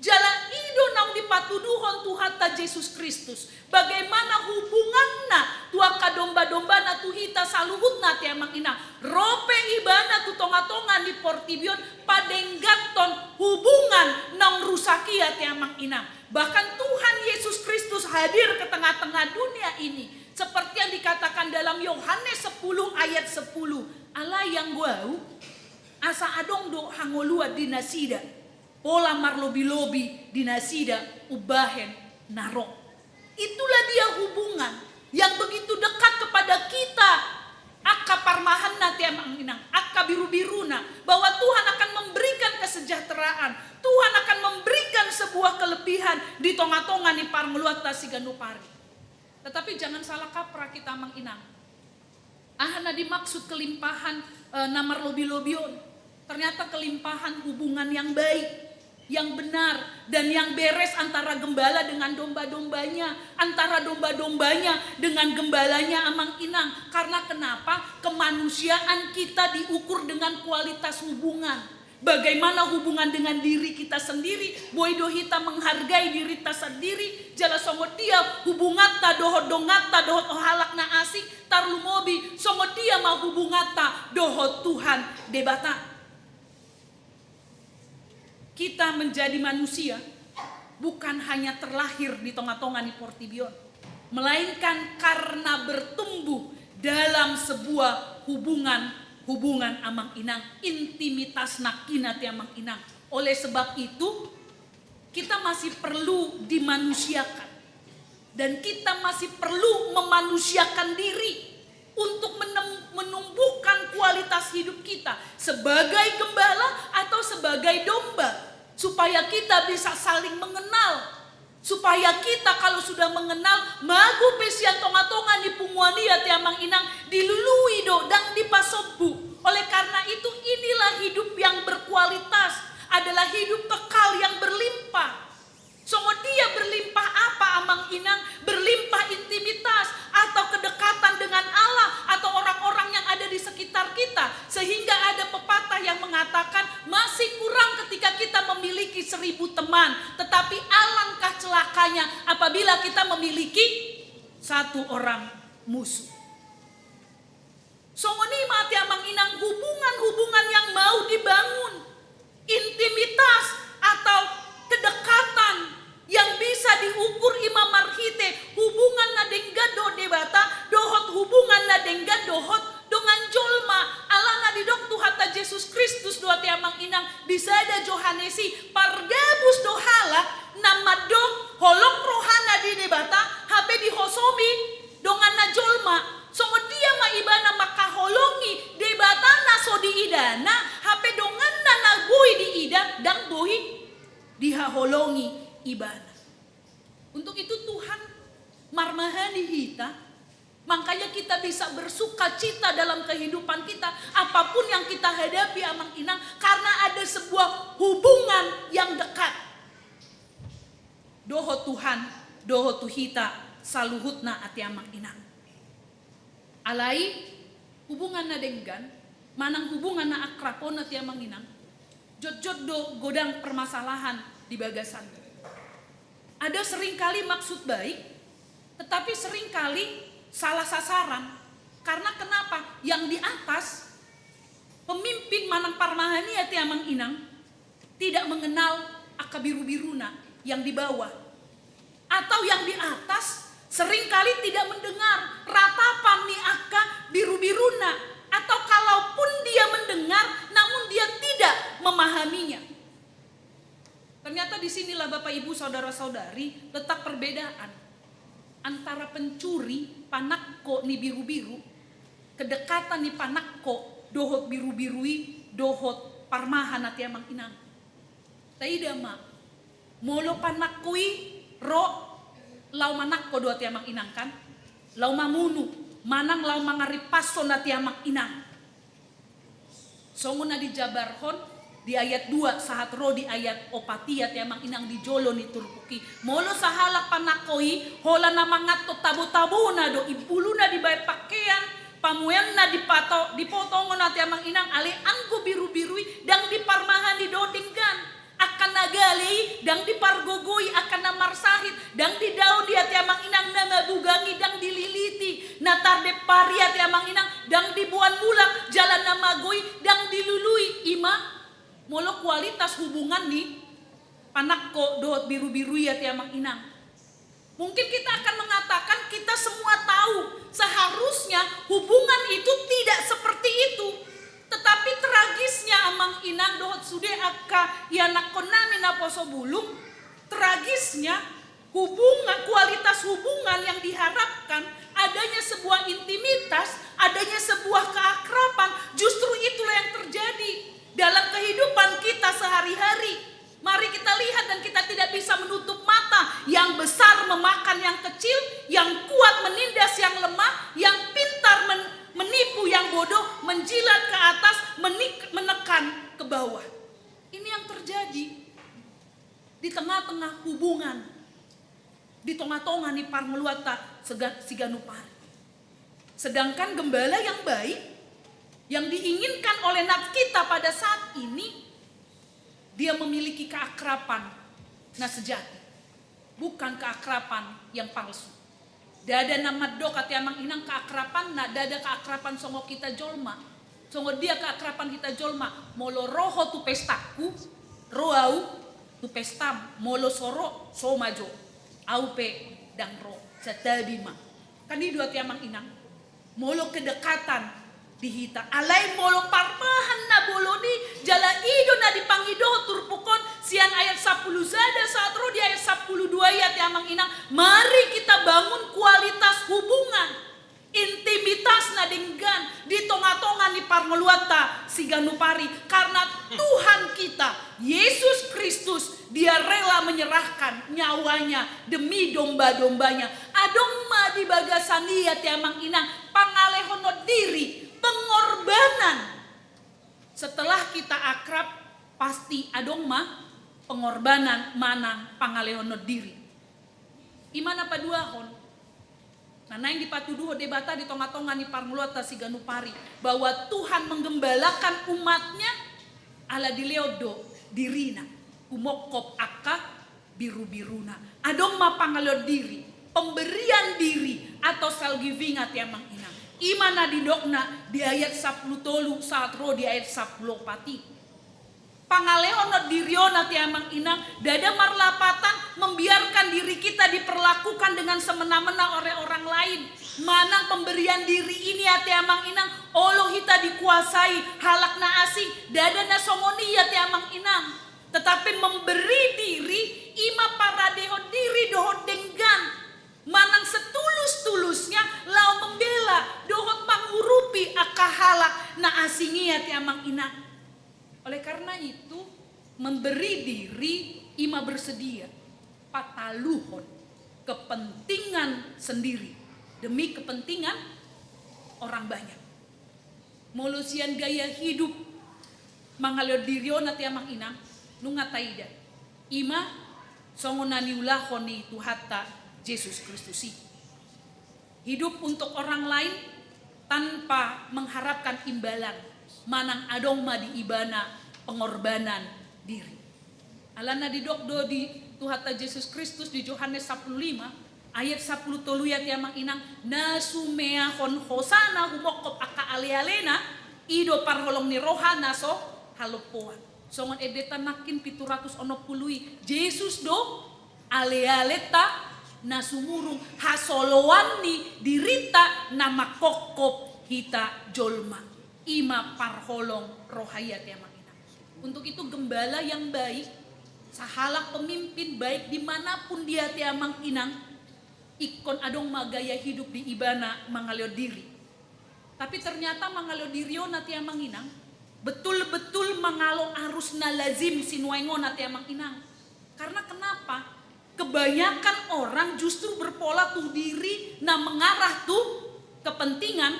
Jala i do naung dipatuduhon Tuhanta Jesus Kristus, bagaimana hubunganna tu angka domba-dombana, tu hita saluhutna ate amang inang. Ro pe ibana tu tongatonga ni portibi on padengganhon hubungan naung rusak i ate amang inang. Bahkan Tuhan Yesus Kristus hadir ke tengah-tengah dunia ini, seperti yang dikatakan dalam Yohanes sepuluh ayat sepuluh, "Alai anggo Ahu, asa adong do hangoluan di nasida, pola marlobi-lobi di nasida umbahen na ro." Itulah dia hubungan yang begitu dekat kepada kita, angka parmahanna ate amang inang, angka birubiruna, bahwa Tuhan akan memberikan kesejahteraan, Tuhan akan memberikan sebuah kelebihan di tongatonga ni parngoluanta siganup ari. Tetapi jangan salah kaprah hita amang inang. Aha na dimaksud kelimpahan, eh, na marlobi-lobi on? Ternyata kelimpahan hubungan yang baik, yang benar, dan yang beres antara gembala dengan domba-dombanya, antara domba-dombanya dengan gembalanya amang inang. Karena kenapa? Kemanusiaan kita diukur dengan kualitas hubungan. Bagaimana hubungan dengan diri kita sendiri? Boi do hita menghargai dirita sandiri? Jala songon dia hubunganta dohot donganta dohot halak na asing, tarlumobi songon dia ma hubunganta dohot Tuhan Debata? Kita menjadi manusia bukan hanya terlahir di tongatonga ni portibi on, melainkan karena bertumbuh dalam sebuah hubungan, hubungan amang inang, intimitas nangkin ate amang inang. Oleh sebab itu, kita masih perlu dimanusiakan. Dan kita masih perlu memanusiakan diri untuk menem-, menumbuhkan kualitas hidup kita sebagai gembala atau sebagai domba, supaya kita bisa saling mengenal, supaya kita kalau sudah mengenal, mago pe sian tongatonga ni punguan i ate amang inang, dilului do, ndang dipasombu. Oleh karena itu, inilah hidup yang berkualitas, adalah hidup kekal yang berlimpah. Songon dia berlimpah apa amang inang? Berlimpah intimitas atau kedekatan Hanya apabila kita memiliki satu orang musuh. Songon i ma ate amang inang hubungan-hubungan yang mau dibangun. Intimitas atau kedekatan yang bisa diukur i ma marhite hubungan na denggan dohot Debata, dohot hubungan na denggan dohot dongan jolma. Alana didok Tuhanta Jesus Kristus do ate amang inang di sada Johannes i, pargabus do halak na mandok holong rohana di Debata, hape dihosomi donganna jolma. Songon dia ma ibana mangkaholongi Debata na so diidana, hape donganna na boi diida ndang boi dihaholongi ibana. Untuk itu Tuhan marmahani hita, makanya kita bisa bersukacita dalam kehidupan kita, apapun yang kita hadapi amang inang, karena ada sebuah hubungan yang dekat. Dohot Tuhan, dohot tu hita saluhutna ate amang inang. Alai hubungan na denggan manang hubungan na akrab on ate amang inang, jotjot do godang permasalahan di bagasan. Ada seringkali maksud baik, tetapi seringkali salah sasaran. Karena kenapa? Yang di atas, pemimpin manang parmahani ate amang inang, tidak mengenal angka biru-biruna yang di bawah. Atau yang di atas seringkali tidak mendengar ratapan ni angka biru-biruna. Atau kalaupun dia mendengar, namun dia tidak memahaminya. Ternyata di sinilah Bapak Ibu Saudara-saudari letak perbedaan antara pencuri, panangko ni biru-biru, kedekatan ni panangko dohot biru-biru i dohot parmahan ate amang inang. Taida ma, molo panangko i ro laho manangko do ate amang inang kan, laho mamunu, manang laho mangarimpashon ate amang inang. Songon na dijabarhon di ayat dua sahat ro di ayat opat i ate amang inang di jolo ni turpuk i. Molo sahalak panangko i, holan na manganhon tabo-tabona do, impuluna dibaen pangkean, pamuenna dipato-, dipotongon ate amang inang, alai anggo biru-biru i ndang diparmahani dohot denggan. Angka na gale i ndang dipargogoi, angka na marsahit ndang didaon i ate amang inang, na mabugang i ndang dililiti, na tardempar i ate amang inang ndang diboan mulak, jala na mago i ndang dilului. I ma molo kualitas hubungan ni panangko dohot biru-biru i ate amang inang. Mungkin kita akan mengatakan, kita semua tahu seharusnya hubungan itu tidak seperti itu. Tetapi tragisnya amang inang dohot sude angka ianakhon nami naposo bulung, tragisnya hubungan, kualitas hubungan yang diharapkan, adanya sebuah intimitas, adanya sebuah keakraban, justru itulah yang terjadi dalam kehidupan kita sehari-hari. Mari kita lihat dan kita tidak bisa menutup mata. Yang besar memakan yang kecil, yang kuat menindas yang lemah, yang pintar men-, menipu yang bodoh, menjilat ke atas, menik-, menekan ke bawah. Ini yang terjadi di tengah-tengah hubungan, di tonga-tonga ni parngoluanta sega-, siganup ari. Sedangkan gembala yang baik, yang diinginkan oleh nat kita pada saat ini, dia memiliki keakraban na sejati, bukan keakraban yang palsu. Ndada na mandok ate amang inang keakrabanna, ndada keakraban songon hita jolma. Songon dia keakraban hita jolma, molo ro ho tu pestangku, ro au tu pestam, molo so ro, so ma jo. Au pe ndang ro, santabi ma. Kan i do ate amang inang. Molo kedekatan di hita, alai molo parmahan na bolon i, jala i do na dipangidohon turpuk on, sian ayat sampulu sada sahat ro di ayat sampulu dua i ate amang inang, mari kita bangun kualitas hubungan, intimitas na denggan di tonga-tonga ni parngoluanta siganup ari, karena Tuhan kita, Yesus Kristus, Dia rela menyerahkan nyawanya demi domba-dombanya. Adong ma di bagasan i ate amang inang pangalehonon diri, pengorbanan. Setelah kita akrab, pasti adong ma pengorbanan manang pangalehonon diri. I ma na paduahon, na naeng dipatuduhon Debata di tonga-tonga ni parngoluanta siganup ari, bahwa Tuhan menggembalakan umat-Nya ala dilehon do diri-Na humongkop angka biru-biruna. Adong ma pangaleon diri, pemberian diri atau self giving ate amang inang. I ma na didokna di ayat sampulu tolu sahat ro di ayat sampulu opat i. Pangaleonon diri on ate amang inang, ndada marlapatan membiarkan diri kita diperlakukan dengan semena-mena oleh orang lain. Manang pemberian diri ini ate amang inang, olo hita dikuasai halak na asing, ndada na songon i ate amang inang. Tetapi memberi diri i ma paradehon diri dohot denggan manang setulus-tulusnya laho membela dohot mangurupi angka halak na asing i ate amang inang. Oleh karena itu, memberi diri i ma bersedia pataluhon kepentingan sendiri demi kepentingan orang banyak. Molo sian gaya hidup mangaleon diri on ate amang inang, nunga taida i ma songon na niulahon ni Tuhanta Jesus Kristus i. Hidup untuk orang lain tanpa mengharapkan imbalan, manang adong ma di ibana pengorbanan diri. Alana didok do di Tuhanta Jesus Kristus di Johannes sampulu lima ayat sampulu tolu i ate amang inang, na sumeahon hosana humongkop angka ale-alena, i do parholong ni roha na so halompoan. Songon endenta nangkin pitu ratus onom pulu i, Jesus do ale-alenta na sumurung, hasoloan ni dirinta na mangkopkop hita jolma. I ma parholong roha i ate amang inang. Untuk itu gembala yang baik, sahalak pemimpin baik dimanapun dia ate amang inang, ingkon adong ma gaya hidup di ibana mangaleon diri. Tapi ternyata mangaleon diri on ate amang inang, betul-betul mangalo arus na lazim sinuaeng on ate amang inang. Karena kenapa? Kebanyakan orang justru berpola tu diri na mengarah tu kepentingan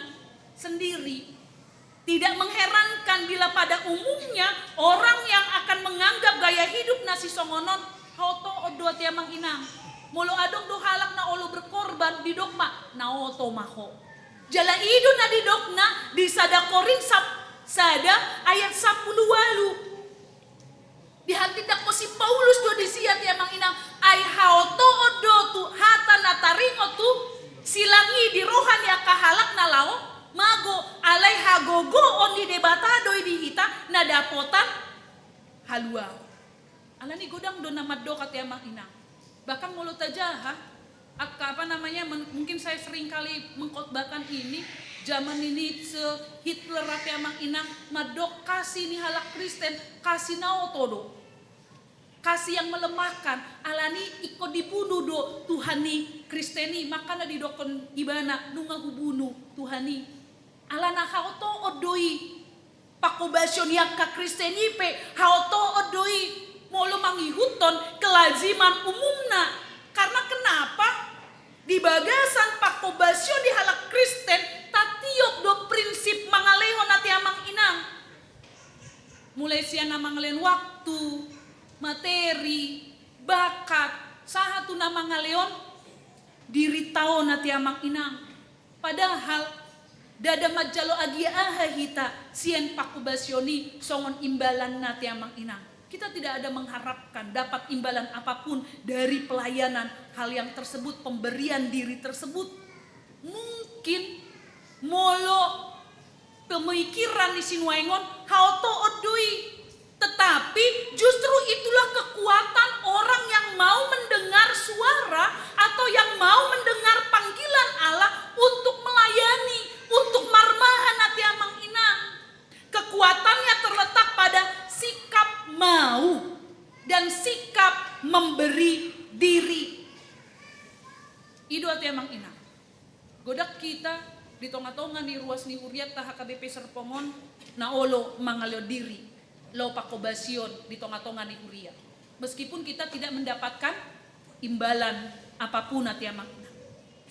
sendiri. Tidak mengherankan bila pada umumnya orang yang akan menganggap gaya hidup na sisongon on, haotoon do ate amang inang. Molo adong do halak na olo berkorban, didok ma, na oto ma ho. Jala i do na didokna di sada Korint sap-, sada ayat sampulu ualu. Dihatindangkon si Paulus do disi ate amang inang, ai haotoon do tu hata na taringot tu silang i di roha ni angka halak na laho mago, alai hagogoon ni Debata do i di hita na dapotan haluaon. Alani godang do na mandok ate amang inang. Bahkan molo tajaha, angka apa namanya, men-, mungkin saya sering kali mengkhotbahkan ini, zaman ni Nietzsche, Hitler ate amang inang, mandok kasih ni halak Kristen, kasih na oto do. Kasih yang melemahkan, alani ingkon dibunu do Tuhan ni Kristen i, makana didokkon ibana, nunga hubunu Tuhan i. Alana haotoon do i. Pangkobasion ni angka Kristen i pe haotoon do i molo mangihuthon kelaziman umumna. Karena kenapa? Di bagasan pangkobasion di halak Kristen tatiop do prinsip mangalehon ate amang inang. Mulai sian na mangalehon waktu, materi, bakat, sahat tu na mangalehon dirinta on ate amang inang. Padahal ndada manjalo agia aha hita sian pangkobasion i songon imbalanna ate amang inang. Kita tidak ada mengharapkan dapat imbalan apapun dari pelayanan hal yang tersebut, pemberian diri tersebut. Mungkin molo pemikiran ni sinuaeng on, haotoon do i. Tetapi justru itulah kekuatan orang yang mau mendengar suara atau yang mau mendengar panggilan Allah untuk melayani, untuk marmahan ate amang inang. Kekuatannya terletak pada sikap mau dan sikap memberi diri. I do ate amang inang. Godang hita di tonga-tonga ni ruas ni hurianta H K B P Serpong on na olo mangalehon diri laho pangkobasion di tonga-tonga ni huria. Meskipun kita tidak mendapatkan imbalan apapun ate amang inang.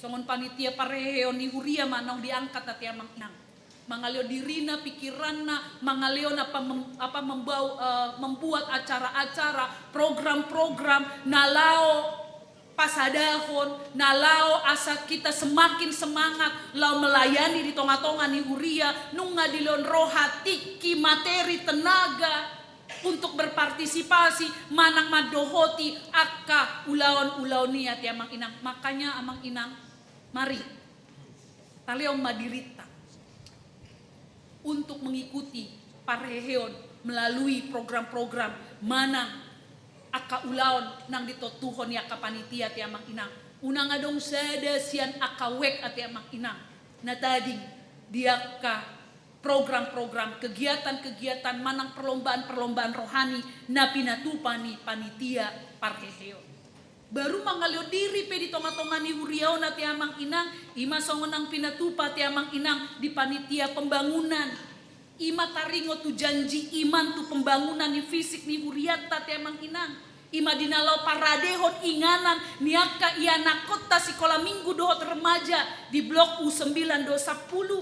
Songon panitia parheheon ni huria ma naung diangkat ate amang inang. Mangalehon dirina, pikiranna, mangalehon apa mem-, apa membau-, eh, membuat acara-acara, program-program na laho pasadahon, na laho asa kita semakin semangat laho melayani di tonga-tonga ni huria, nunga dilehon roha, tingki, materi, tenaga. untuk berpartisipasi manang mandohoti angka ulaon-ulaon i ate amang inang. Makanya amang inang, mari talehon ma dirinta untuk mengikuti parheheon melalui program-program manang angka ulaon nang ditontuhon ni angka panitia ate amang inang. Unang adong sada sian angka wijk ate amang inang na tading di angka program-program, kegiatan-kegiatan manang perlombaan-perlombaan rohani na pinatupa ni panitia parheheon. Baru mangalehon diri pe di tonga-tonga ni huria on ate amang inang, i ma songon nang pinatupa ate amang inang di panitia pembangunan. I ma taringot tu janji iman tu pembangunan ni fisik ni hurianta ate amang inang. I ma di na laho paradehon inganan ni angka ianakkonta sikola minggu dohot remaja di blok U sembilan dohot sampulu.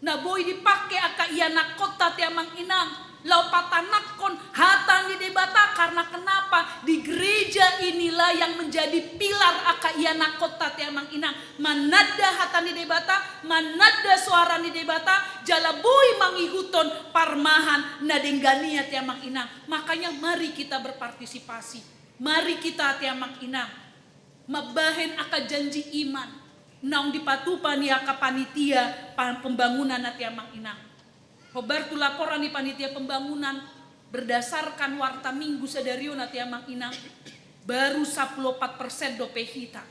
Na boi dipake angka ianakkonta ate amang inang laho patanakkon hata ni Debata, karena kenapa? Di gereja inilah yang menjadi pilar angka ianakkonta ate amang inang. Mananda hata ni Debata, mananda soara ni Debata, jala boi mangihuthon parmahan na denggan i ate amang inang. Makanya mari kita berpartisipasi. Mari kita ate amang inang mambahen angka janji iman naung dipatupa ni angka panitia pa-, pembangunan ate amang inang. Hombar tu laporan ni panitia pembangunan, berdasarkan warta minggu sadari on ate amang inang, baru sampulu opat persen dope hita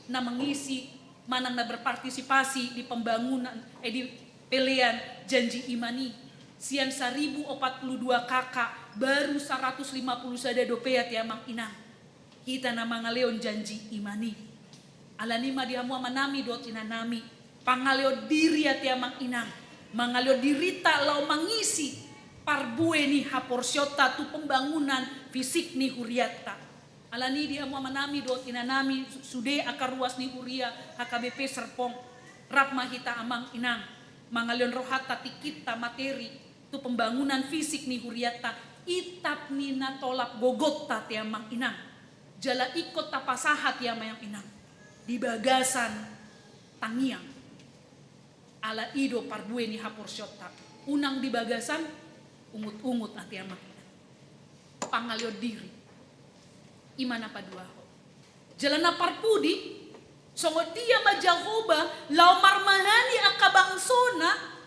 na mengisi manang na berpartisipasi di pembangunan, eh, di pelean janji iman i. Sian saribu opat pulu dua K K, baru saratus lima pulu sada dope ate amang inang hita na mangalehon janji iman i. Alani i ma di hamu amanami dohot inanami, pangalehon diri ate amang inang, mangalehon dirinta laho mangisi parbue ni haporseaonta tu pembangunan fisik ni hurianta. Alani i di hamu amanami dohot inanami, su-, sude angka ruas ni huria H K B P Serpong, rap ma hita amang inang mangalehon rohanta, tingkinta, materi tu pembangunan fisik ni hurianta, itap ni na tolap gogonta ate amang inang. Jala ingkon tapasahat i amang inang di bagasan tangiang. Ala i do parbue ni haporseaonta, unang di bagasan ungut-ungut ate amang inang. Pangalehon diri. I ma na paduahon. Jala na parpudi, songon dia ma Jahowa laho marmahani angka bangsona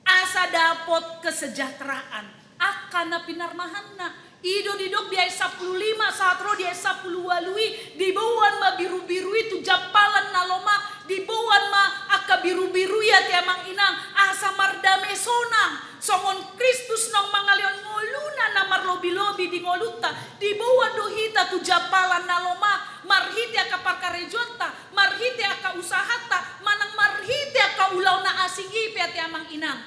asa dapot kesejahteraan angka na pinarmahanna. I do didok di ayat sampulu lima sahat ro di ayat sampulu ualu i, diboan ma birubiru i tu jampalan na lomak, diboan ma angka birubiru i ate amang inang asa mardame sonang. Songon Kristus naung mangalehon ngoluna na marlobilobi di ngolunta, diboan do hita tu jampalan na lomak marhite angka parkarejoanta, marhite angka usahanta, manang marhite angka ulaon na asing i pe ate amang inang.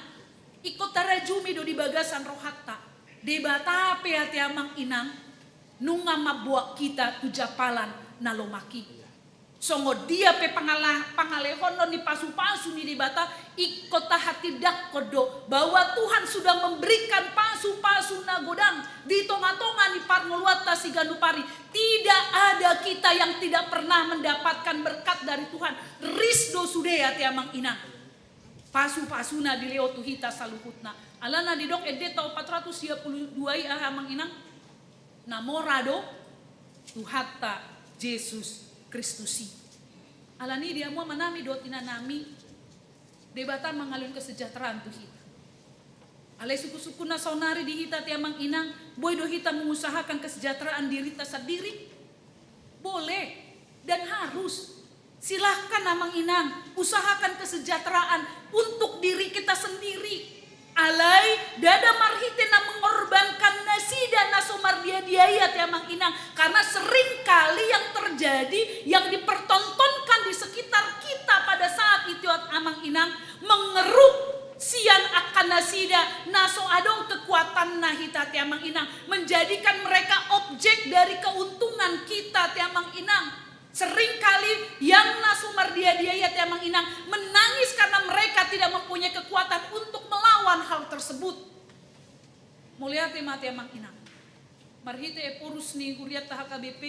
Ingkon tarajumi do di bagasan rohanta, Debata pe ate amang inang nunga mamboan hita tu jampalan na lomak i. Songon dia pe pangala-, pangalehonon ni pasupasu ni Debata, ingkon tahatindangkon do bahwa Tuhan sudah memberikan pasupasu na godang di tongatonga ni parngoluanta siganup ari. Tidak ada kita yang tidak pernah mendapatkan berkat dari Tuhan. Ris do sude ate amang inang pasupasuna dilehon tu hita saluhutna. Alana didok endenta opat ratus sia pulu dua i aha amang inang? Na mora do Tuhanta Jesus Kristus i. Alani i di hamu amanami dohot inanami, Debata mangalehon kesejahteraan tu hita. Alai sungkunsungkunna saonari di hita ate amang inang, boi do hita mengusahakan kesejahteraan dirinta sandiri? Boleh dan harus. Silahkan amang inang usahakan kesejahteraan untuk diri kita sendiri. Alai ndada marhite na mengorbankan nasida na so mardiadia i ate amang inang, karena seringkali yang terjadi, yang dipertontonkan di sekitar kita pada saat itu amang inang, mengeruk sian angka nasida na so adong kekuatanna hita ate amang inang, menjadikan mereka objek dari keuntungan kita ate amang inang. Seringkali yang na so mardiadia i ate amang inang menangis karena mereka tidak mempunyai kekuatan untuk melawan hal tersebut. Mauliate ma ate amang inang. Marhite ephorus ni hurianta H K B P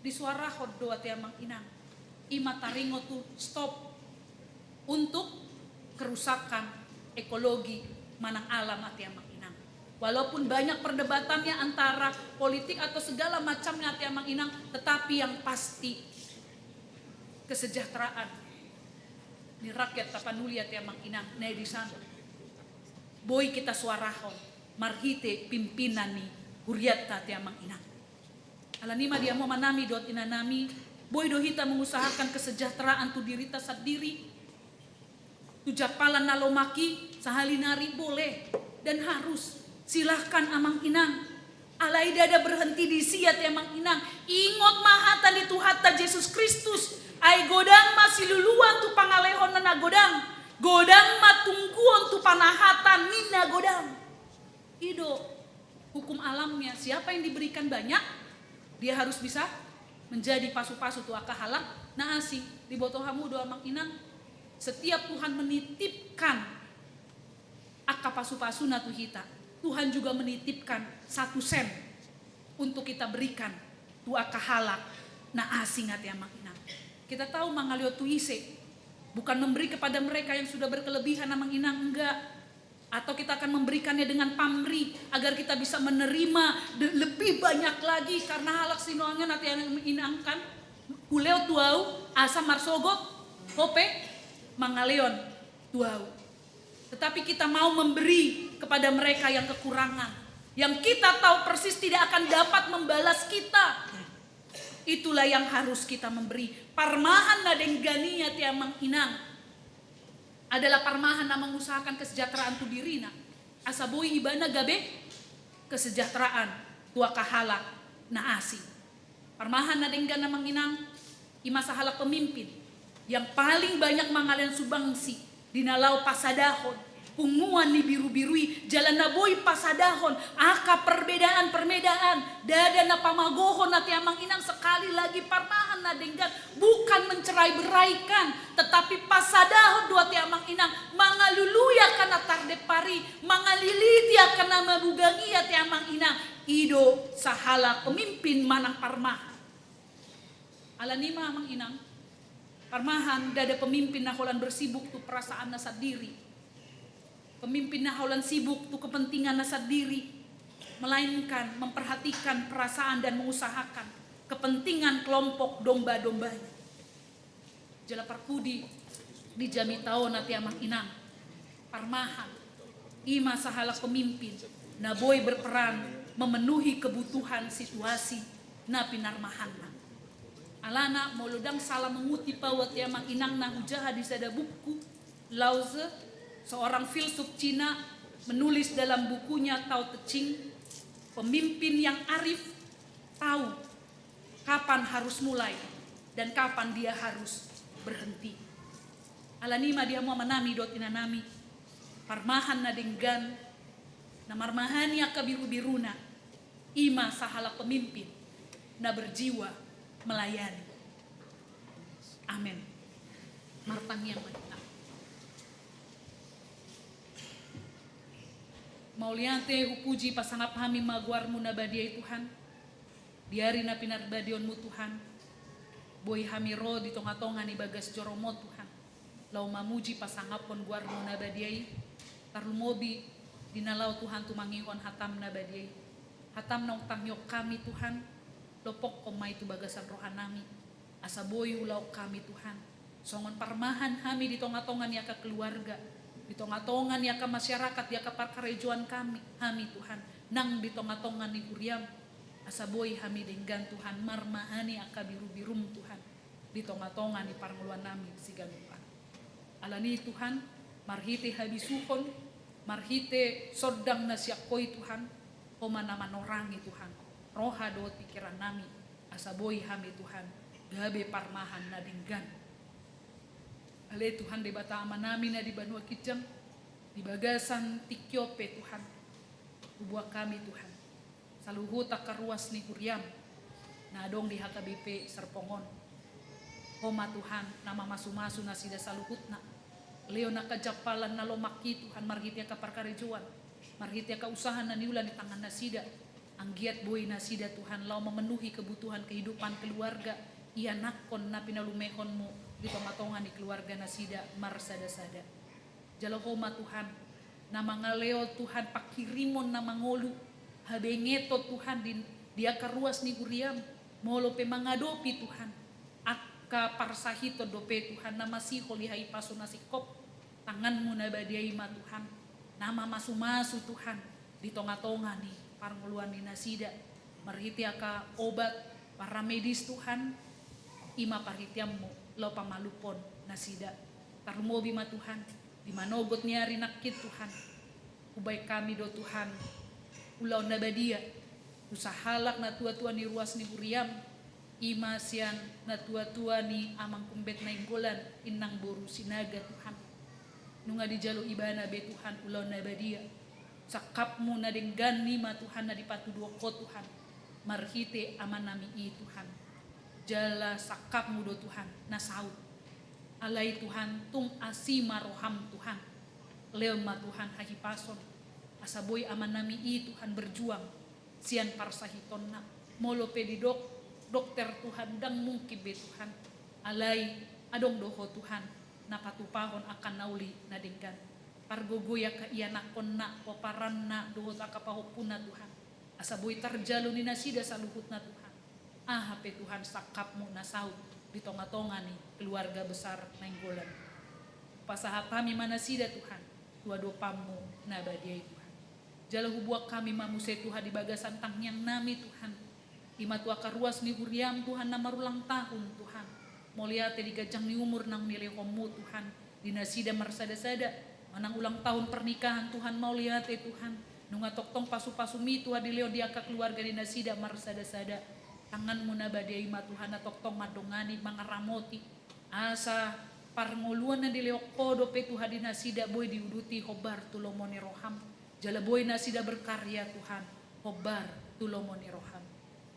disuarahon do ate amang inang. I ma taringot tu stop untuk kerusakan ekologi manang alam ate amang inang. Walaupun banyak perdebatannya antara politik atau segala macamnya, ate amang inang, tetapi yang pasti kesejahteraan ni rakyat Tapanuli, ate amang inang, na i di sana boi hita suarahon marhite pimpinan ni hurianta, ate amang inang. Alani i ma di hamu amanami dohot inanami, boi do hita mengusahakan kesejahteraan tu dirita sandiri, tu jampalan na lomak i, sahali nari boleh dan harus. Silahkan amang inang. Alai ndada berhenti disi, ate amang inang. Ingot ma hata ni Tuhanta Jesus Kristus: Ai godang ma siluluan tu pangalehon na godang, godang ma tungguon tu panahatan ni na godang. I do hukum alamnya, siapa yang diberikan banyak, dia harus bisa menjadi pasu-pasu tu angka halak na asing. Diboto hamu do, amang inang? Setiap Tuhan menitipkan angka pasu-pasuna tu hita, Tuhan juga menitipkan satu sen untuk kita berikan tu angka halak na asing, ate amang inang. Kita tahu mangalehon tu ise, bukan memberi kepada mereka yang sudah berkelebihan, amang inang, enggak. Atau kita akan memberikannya dengan pamrih, agar kita bisa menerima de-, lebih banyak lagi, karena halak sinuangan, ate amang inang, kan hulehon tu ahu asa marsogot ho pe mangalehon tu ahu. Tetapi kita mau memberi kepada mereka yang kekurangan, yang kita tahu persis tidak akan dapat membalas kita. Itulah yang harus kita memberi. Parmahan na denggan i, ate amang inang, adalah parmahan na mengusahakan kesejahteraan tu dirina, asa boi ibana gabe kesejahteraan tu angka halak na asing. Parmahan na denggan, amang inang, i ma sahalak pemimpin yang paling banyak mangalehon sumbangsi di na laho pasadahon punguan ni Birubiru i, jala na boi pasadahon angka perbedaan-perbedaan, ndada na pamagohon, ate amang inang. Sekali lagi, parmahan na denggan bukan mencerai-beraikan, tetapi pasadahon do, ate amang inang, mangalului angka na tardempar i, mangaliliti angka na mabugang i, ate amang inang. I do sahalak pemimpin manang parmahan. Alani i ma, amang inang, parmahan ndada pemimpin na holan bersibuk tu perasaanna sandiri, pemimpin na holan sibuk tu kepentinganna sandiri, melainkan memperhatikan perasaan dan mengusahakan kepentingan kelompok domba-dombanya. Jala parpudi di jamita on, ate amang inang, parmahan i ma sahalak pemimpin na boi berperan memenuhi kebutuhan situasi na pinarmahanna. Alana, molo ndang sala mengutip ahu, ate amang inang, na hujaha di sada buku, Lao Tzu, seorang filsuf Cina, menulis dalam bukunya Tao Te Ching, pemimpin yang arif tahu kapan harus mulai dan kapan dia harus berhenti. Alani i ma di hamu amanami dohot inanami, parmahan na denggan na marmahani angka birubiruna, i ma sahalak pemimpin na berjiwa melayani. Amen. Martangiang ma hita. Mauliate, hupuji, pasangap hami ma goarmu na badia i, Tuhan. Di ari na pinarbadia onmu, Tuhan, boi hami ro di tonga-tonga ni bagas joromu, Tuhan, laho mamuji pasangaphon goarmu na badia i, tarlumobi di na laho, Tuhan, tumangihon hatam na badia i. Hatam naung tangihon hami, Tuhan, lopokkon ma i tu bagasan rohanami, asa boi ulaon hami, Tuhan, songon parmahan hami di tonga-tonga ni angka keluarga, di tonga-tonga ni angka masyarakat, di angka parkarejoan kami, hami, Tuhan, nang di tonga-tonga ni huriam, asa boi hami denggan, Tuhan, marmahani angka birubirum, Tuhan, di tonga-tonga ni parngoluannami siganup ari. Alani i, Tuhan, marhite habisuhon, marhite sondang na sian Ho i, Tuhan, Ho ma na manorangi, Tuhan, roha dohot pingkirannami, asa boi hami, Tuhan, gabe parmahan na denggan. Ale Tuhan Debata Amanami na di banua ginjang, di bagasan tingki on pe, Tuhan, huboan hami, Tuhan, saluhut angka ruas ni huriam na adong di H K B P Serpong on. Ho ma, Tuhan, na mamasu-masu nasida saluhutna. Lehon angka jampalan na lomak i, Tuhan, marhite angka parkarejoan, marhite angka usaha na niula ni tangannasida. Anggiat boi nasida, Tuhan, laho memenuhi kebutuhan kehidupan keluarga, ianakhon na pinalumehonmu di tonga-tonga ni keluarganasida marsada-sada. Jalo Ho ma, Tuhan, na mangalehon Tuhan pangkirimon na mangolu, habengeton Tuhan di, di angka ruas ni huriaM, molo pe mangadopi Tuhan angka parsahiton dope Tuhan na masihol di hahipason na singkop, tanganMu na badia i ma Tuhan na mamasumasu Tuhan di tongatonga ni parngoluan ni nasida, marhite angka obat paramedis Tuhan, i ma parhiteanMu laho pamalumhon nasida. Tarlumobi ma Tuhan, di manogot ni ari nangkin Tuhan, hubahen hami do Tuhan ulaon na badia tu sahalak natuatua ni ruas ni huriaM, i ma sian natuatua ni Amangkumbet Nainggolan, Inang boru Sinaga Tuhan. Nunga dijalo ibana be Tuhan ulaon na badia. SangkapMu na denggan i ma Tuhan na dipatuduhon Ho Tuhan, marhite amanami i Tuhan. Jala sangkapMu do Tuhan na saut. Alai Tuhan, tung asi ma rohaM Tuhan. Lehon ma Tuhan hahipason, asa boi amanami i Tuhan berjuang sian parsahitonna. Molo pe didok dokter Tuhan, ndang mungkin be Tuhan. Alai adong do Ho Tuhan na patupahon angka na uli na denggan. Pargogoi angka ianakhonna, pomparanna dohot angka pahompuna Tuhan, asa boi tarjalo ni nasida saluhutna Tuhan. Aha pe Tuhan sangkapMu na saut di tongatonga ni keluarga besar Nainggolan. Pasahat hami ma nasida Tuhan tu adopanMu na badia i Tuhan. Jala hubuat hami ma muse Tuhan di bagasan tangiangnami Tuhan, i ma tu angka ruas ni huriaM Tuhan na marulang tahun Tuhan. Mauliate di ganjang ni umur naung nilehonMu Tuhan di nasida marsadasada, manang ulang tahun pernikahan Tuhan, mauliate Tuhan. Nunga tongtong pasupasuMi Tuhan dilehon di angka keluarga ni nasida marsadasada. TanganMu na badia i ma Tuhan na tongtong mandongani, mangaramoti, asa parngoluan na nilehon Ho dope Tuhan di nasida boi diuduti hombar tu lomo ni rohaM. Jala boi nasida berkarya Tuhan hombar tu lomo ni rohaM.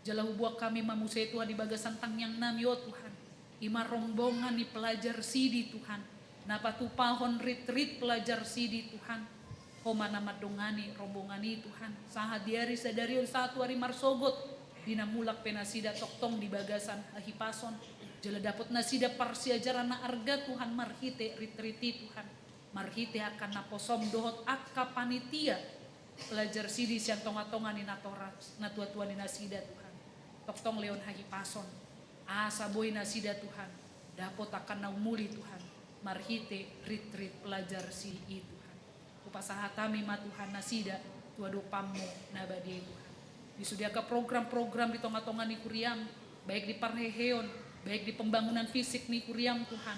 Jala hubuat hami ma muse Tuhan di bagasan tangiangnami, o Tuhan, i ma rombongan ni pelajar sidi Tuhan, na patupahon ritrit pelajar sidi Tuhan. Ho ma na mandongani rombongan i Tuhan, sahat di ari sadari on sahat tu ari marsogot, di na mulak pe nasida tongtong di bagasan hahipason. Jala dapot nasida parsiajaran na arga Tuhan marhite ritrit i Tuhan, marhite angka naposoM dohot angka panitia pelajar sidi sian tongatonga ni natoras, natuatua ni nasida Tuhan. Tongtong lehon hahipason, asa boi nasida Tuhan dapot angka na umuli Tuhan, marhite ritrit pelajar sidi i Tuhan. Hupasahat hami ma Tuhan nasida tu adopanMu na badia i Tuhan. Di sude angka program-program di tongatonga ni huriaM, baik di parheheon, baik di pembangunan fisik ni huriaM Tuhan,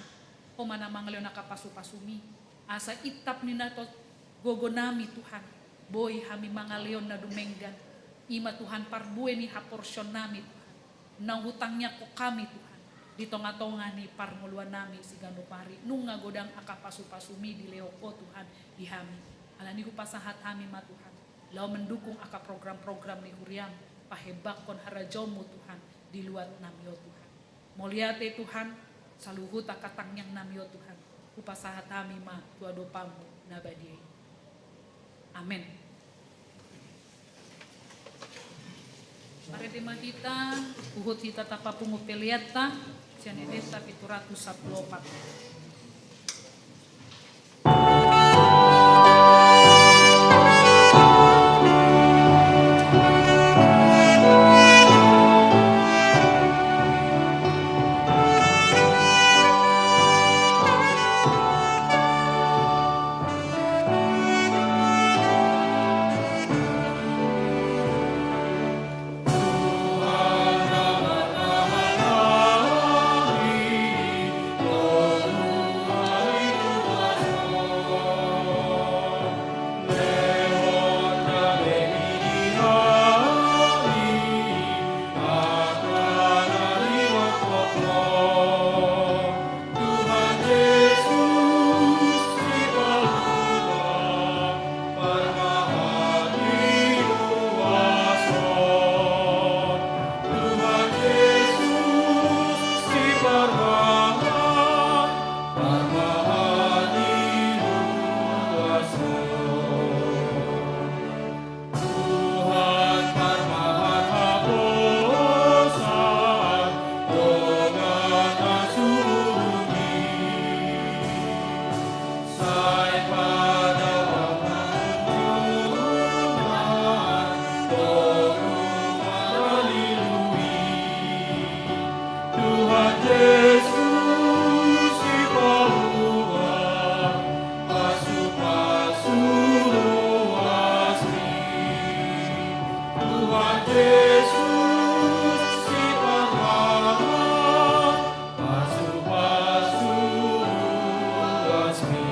Ho ma na mangalehon angka pasupasuMi, asa intap ni na tot gogonami Tuhan, boi hami mangalehon na dumenggan. I ma Tuhan parbue ni haporseonnami Tuhan, na hutangiangkon hami Tuhan di tongatonga ni parngoluannami siganup ari. Nunga godang angka pasupasuMi dilehon Ho Tuhan di hami. Alani hupasahat hami ma Tuhan laho mendukung angka program-program ni huriaM, pahebakkon harajaonMu Tuhan di luat nami, o Tuhan. Mauliate Tuhan, saluhut angka tangiangnami, o Tuhan, hupasahat hami ma tu adopanMu na badia i. Amen. Marende ma hita, huhut hita tapapungu peleanta sian endenta pitu ratus sampulu opat. Jesus, Sipalua, pasupasu ruasmi. Tuhan Jesus, Sipangamat, pasupasu ruasmi.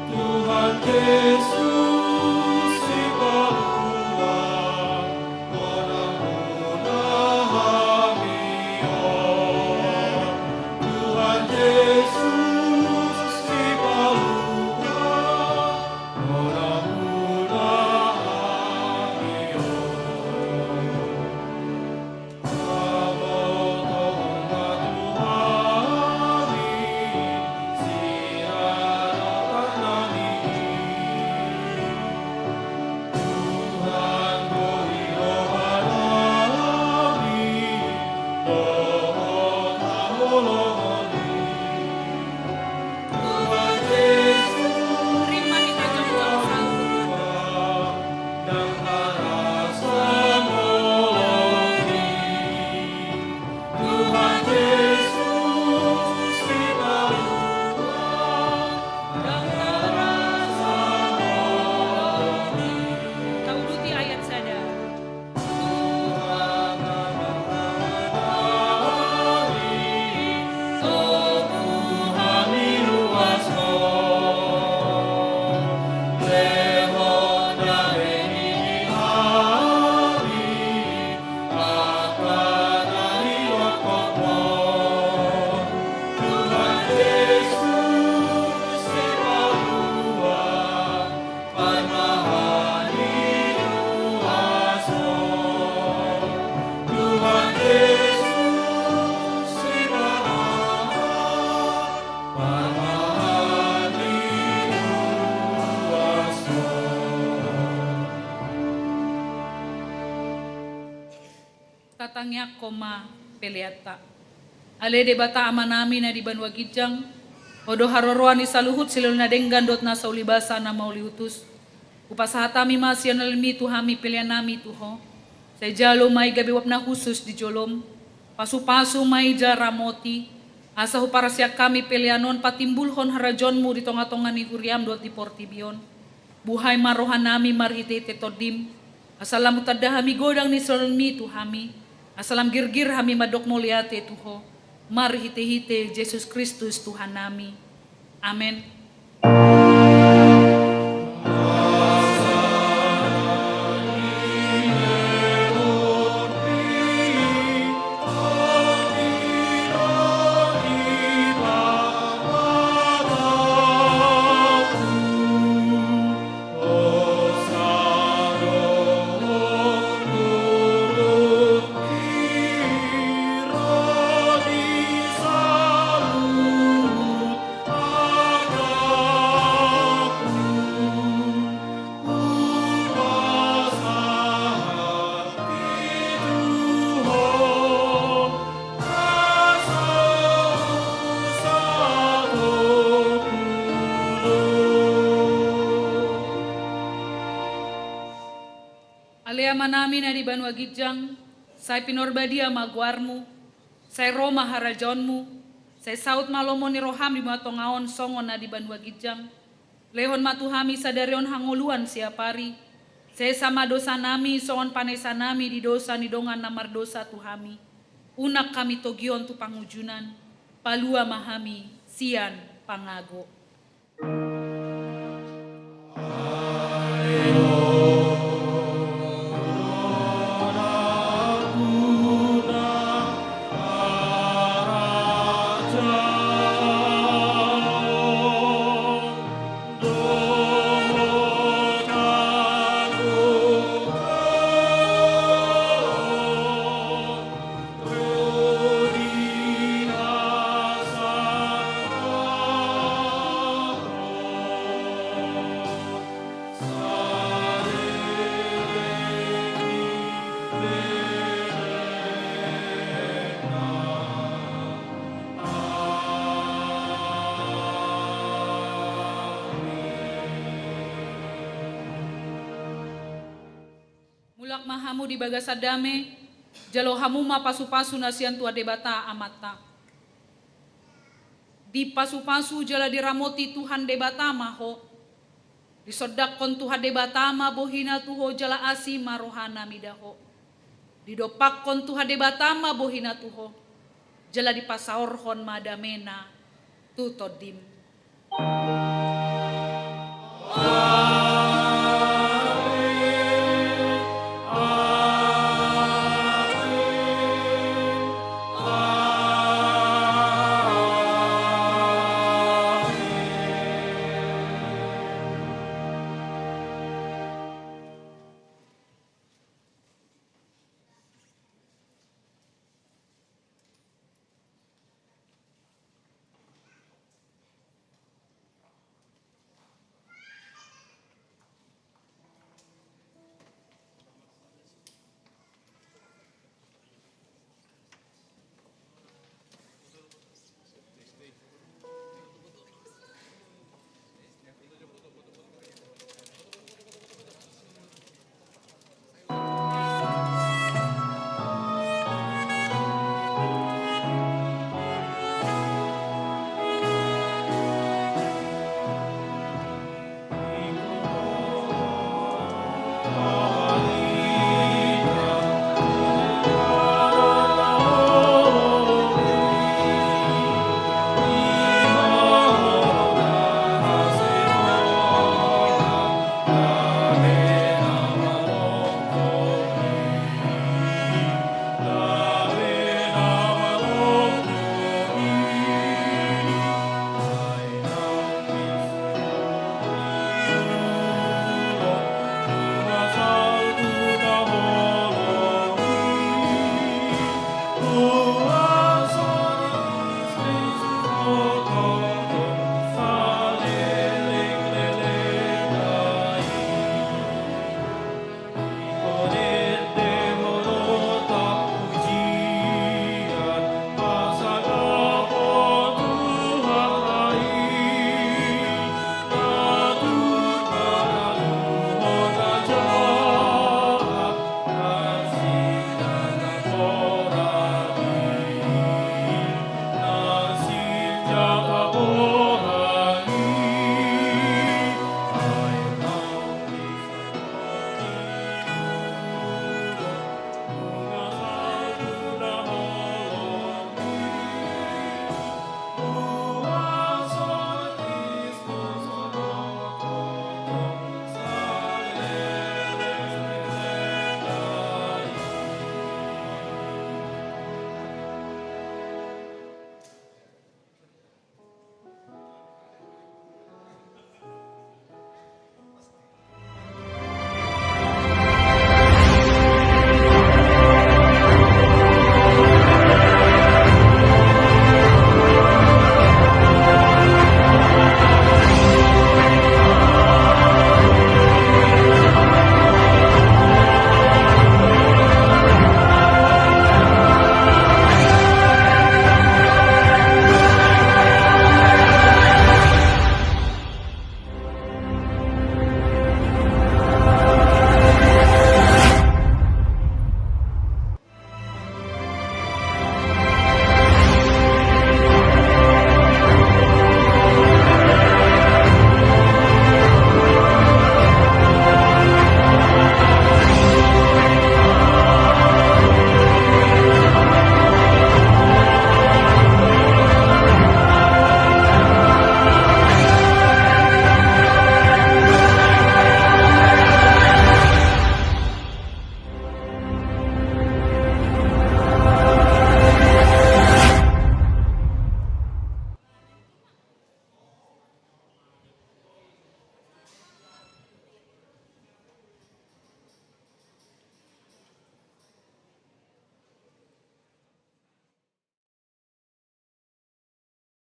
Tuhan Jesus, Sipalua, bona-bona hami on. Tuhan Jesus, Sipalua, bona-bona hami on. Tuhan Jesus, Sipalua, dang rasa molomi. Tauduti ayat sada. Tuhan, Tuhan, Tuhan, Tuhan, Tuhan, lehon dame ni hami. Tatangiangkon ma peleanta. Ale Debata Amanami na di banua ginjang, Ho do haroroan ni saluhut silehon na denggan dohot na saulibasa na mauliutus. Hupasahat hami ma sian lelengMi tu hami peleannami tu Ho. Sai jalo ma i gabe uap na hushus di joloM. Pasupasu ma i jala ramoti, asa huparsiak hami pelean on patimbulhon harajaonMu di tongatonga ni huriaM dohot di portibi on. Buhai ma rohanami marhitehite TondiM, asa lam hutanda hami godang ni silehonMi tu hami, asa lam girgir hami mandok mauliate tu Ho, marhitehite Jesus Kristus Tuhannami. Amen. Ale Amanami na di banua ginjang, sai pinarbadia ma goarMu, sai ro ma harajaonMu, sai saut ma lomo ni rohaM di banua tonga on songon na di banua ginjang. Lehon ma tu hami sadari on hangoluan siapari, Sesa ma dosanami songon panesanami di dosa ni dongan na mardosa tu hami. Unang hami togihon tu pangunjunan, palua ma hami sian pangago. Mulak ma hamu di bagasan dame, jalo hamu ma pasupasu na sian Tuhan Debata Amanta. Dipasupasu jala diramoti Tuhan Debata ma ho. Disondangkon Tuhan Debata ma bohina tu ho jala asi ma rohana mida ho. Didompakkon Tuhan Debata ma bohina tu ho, jala dipasaorhon ma damena tu tondim.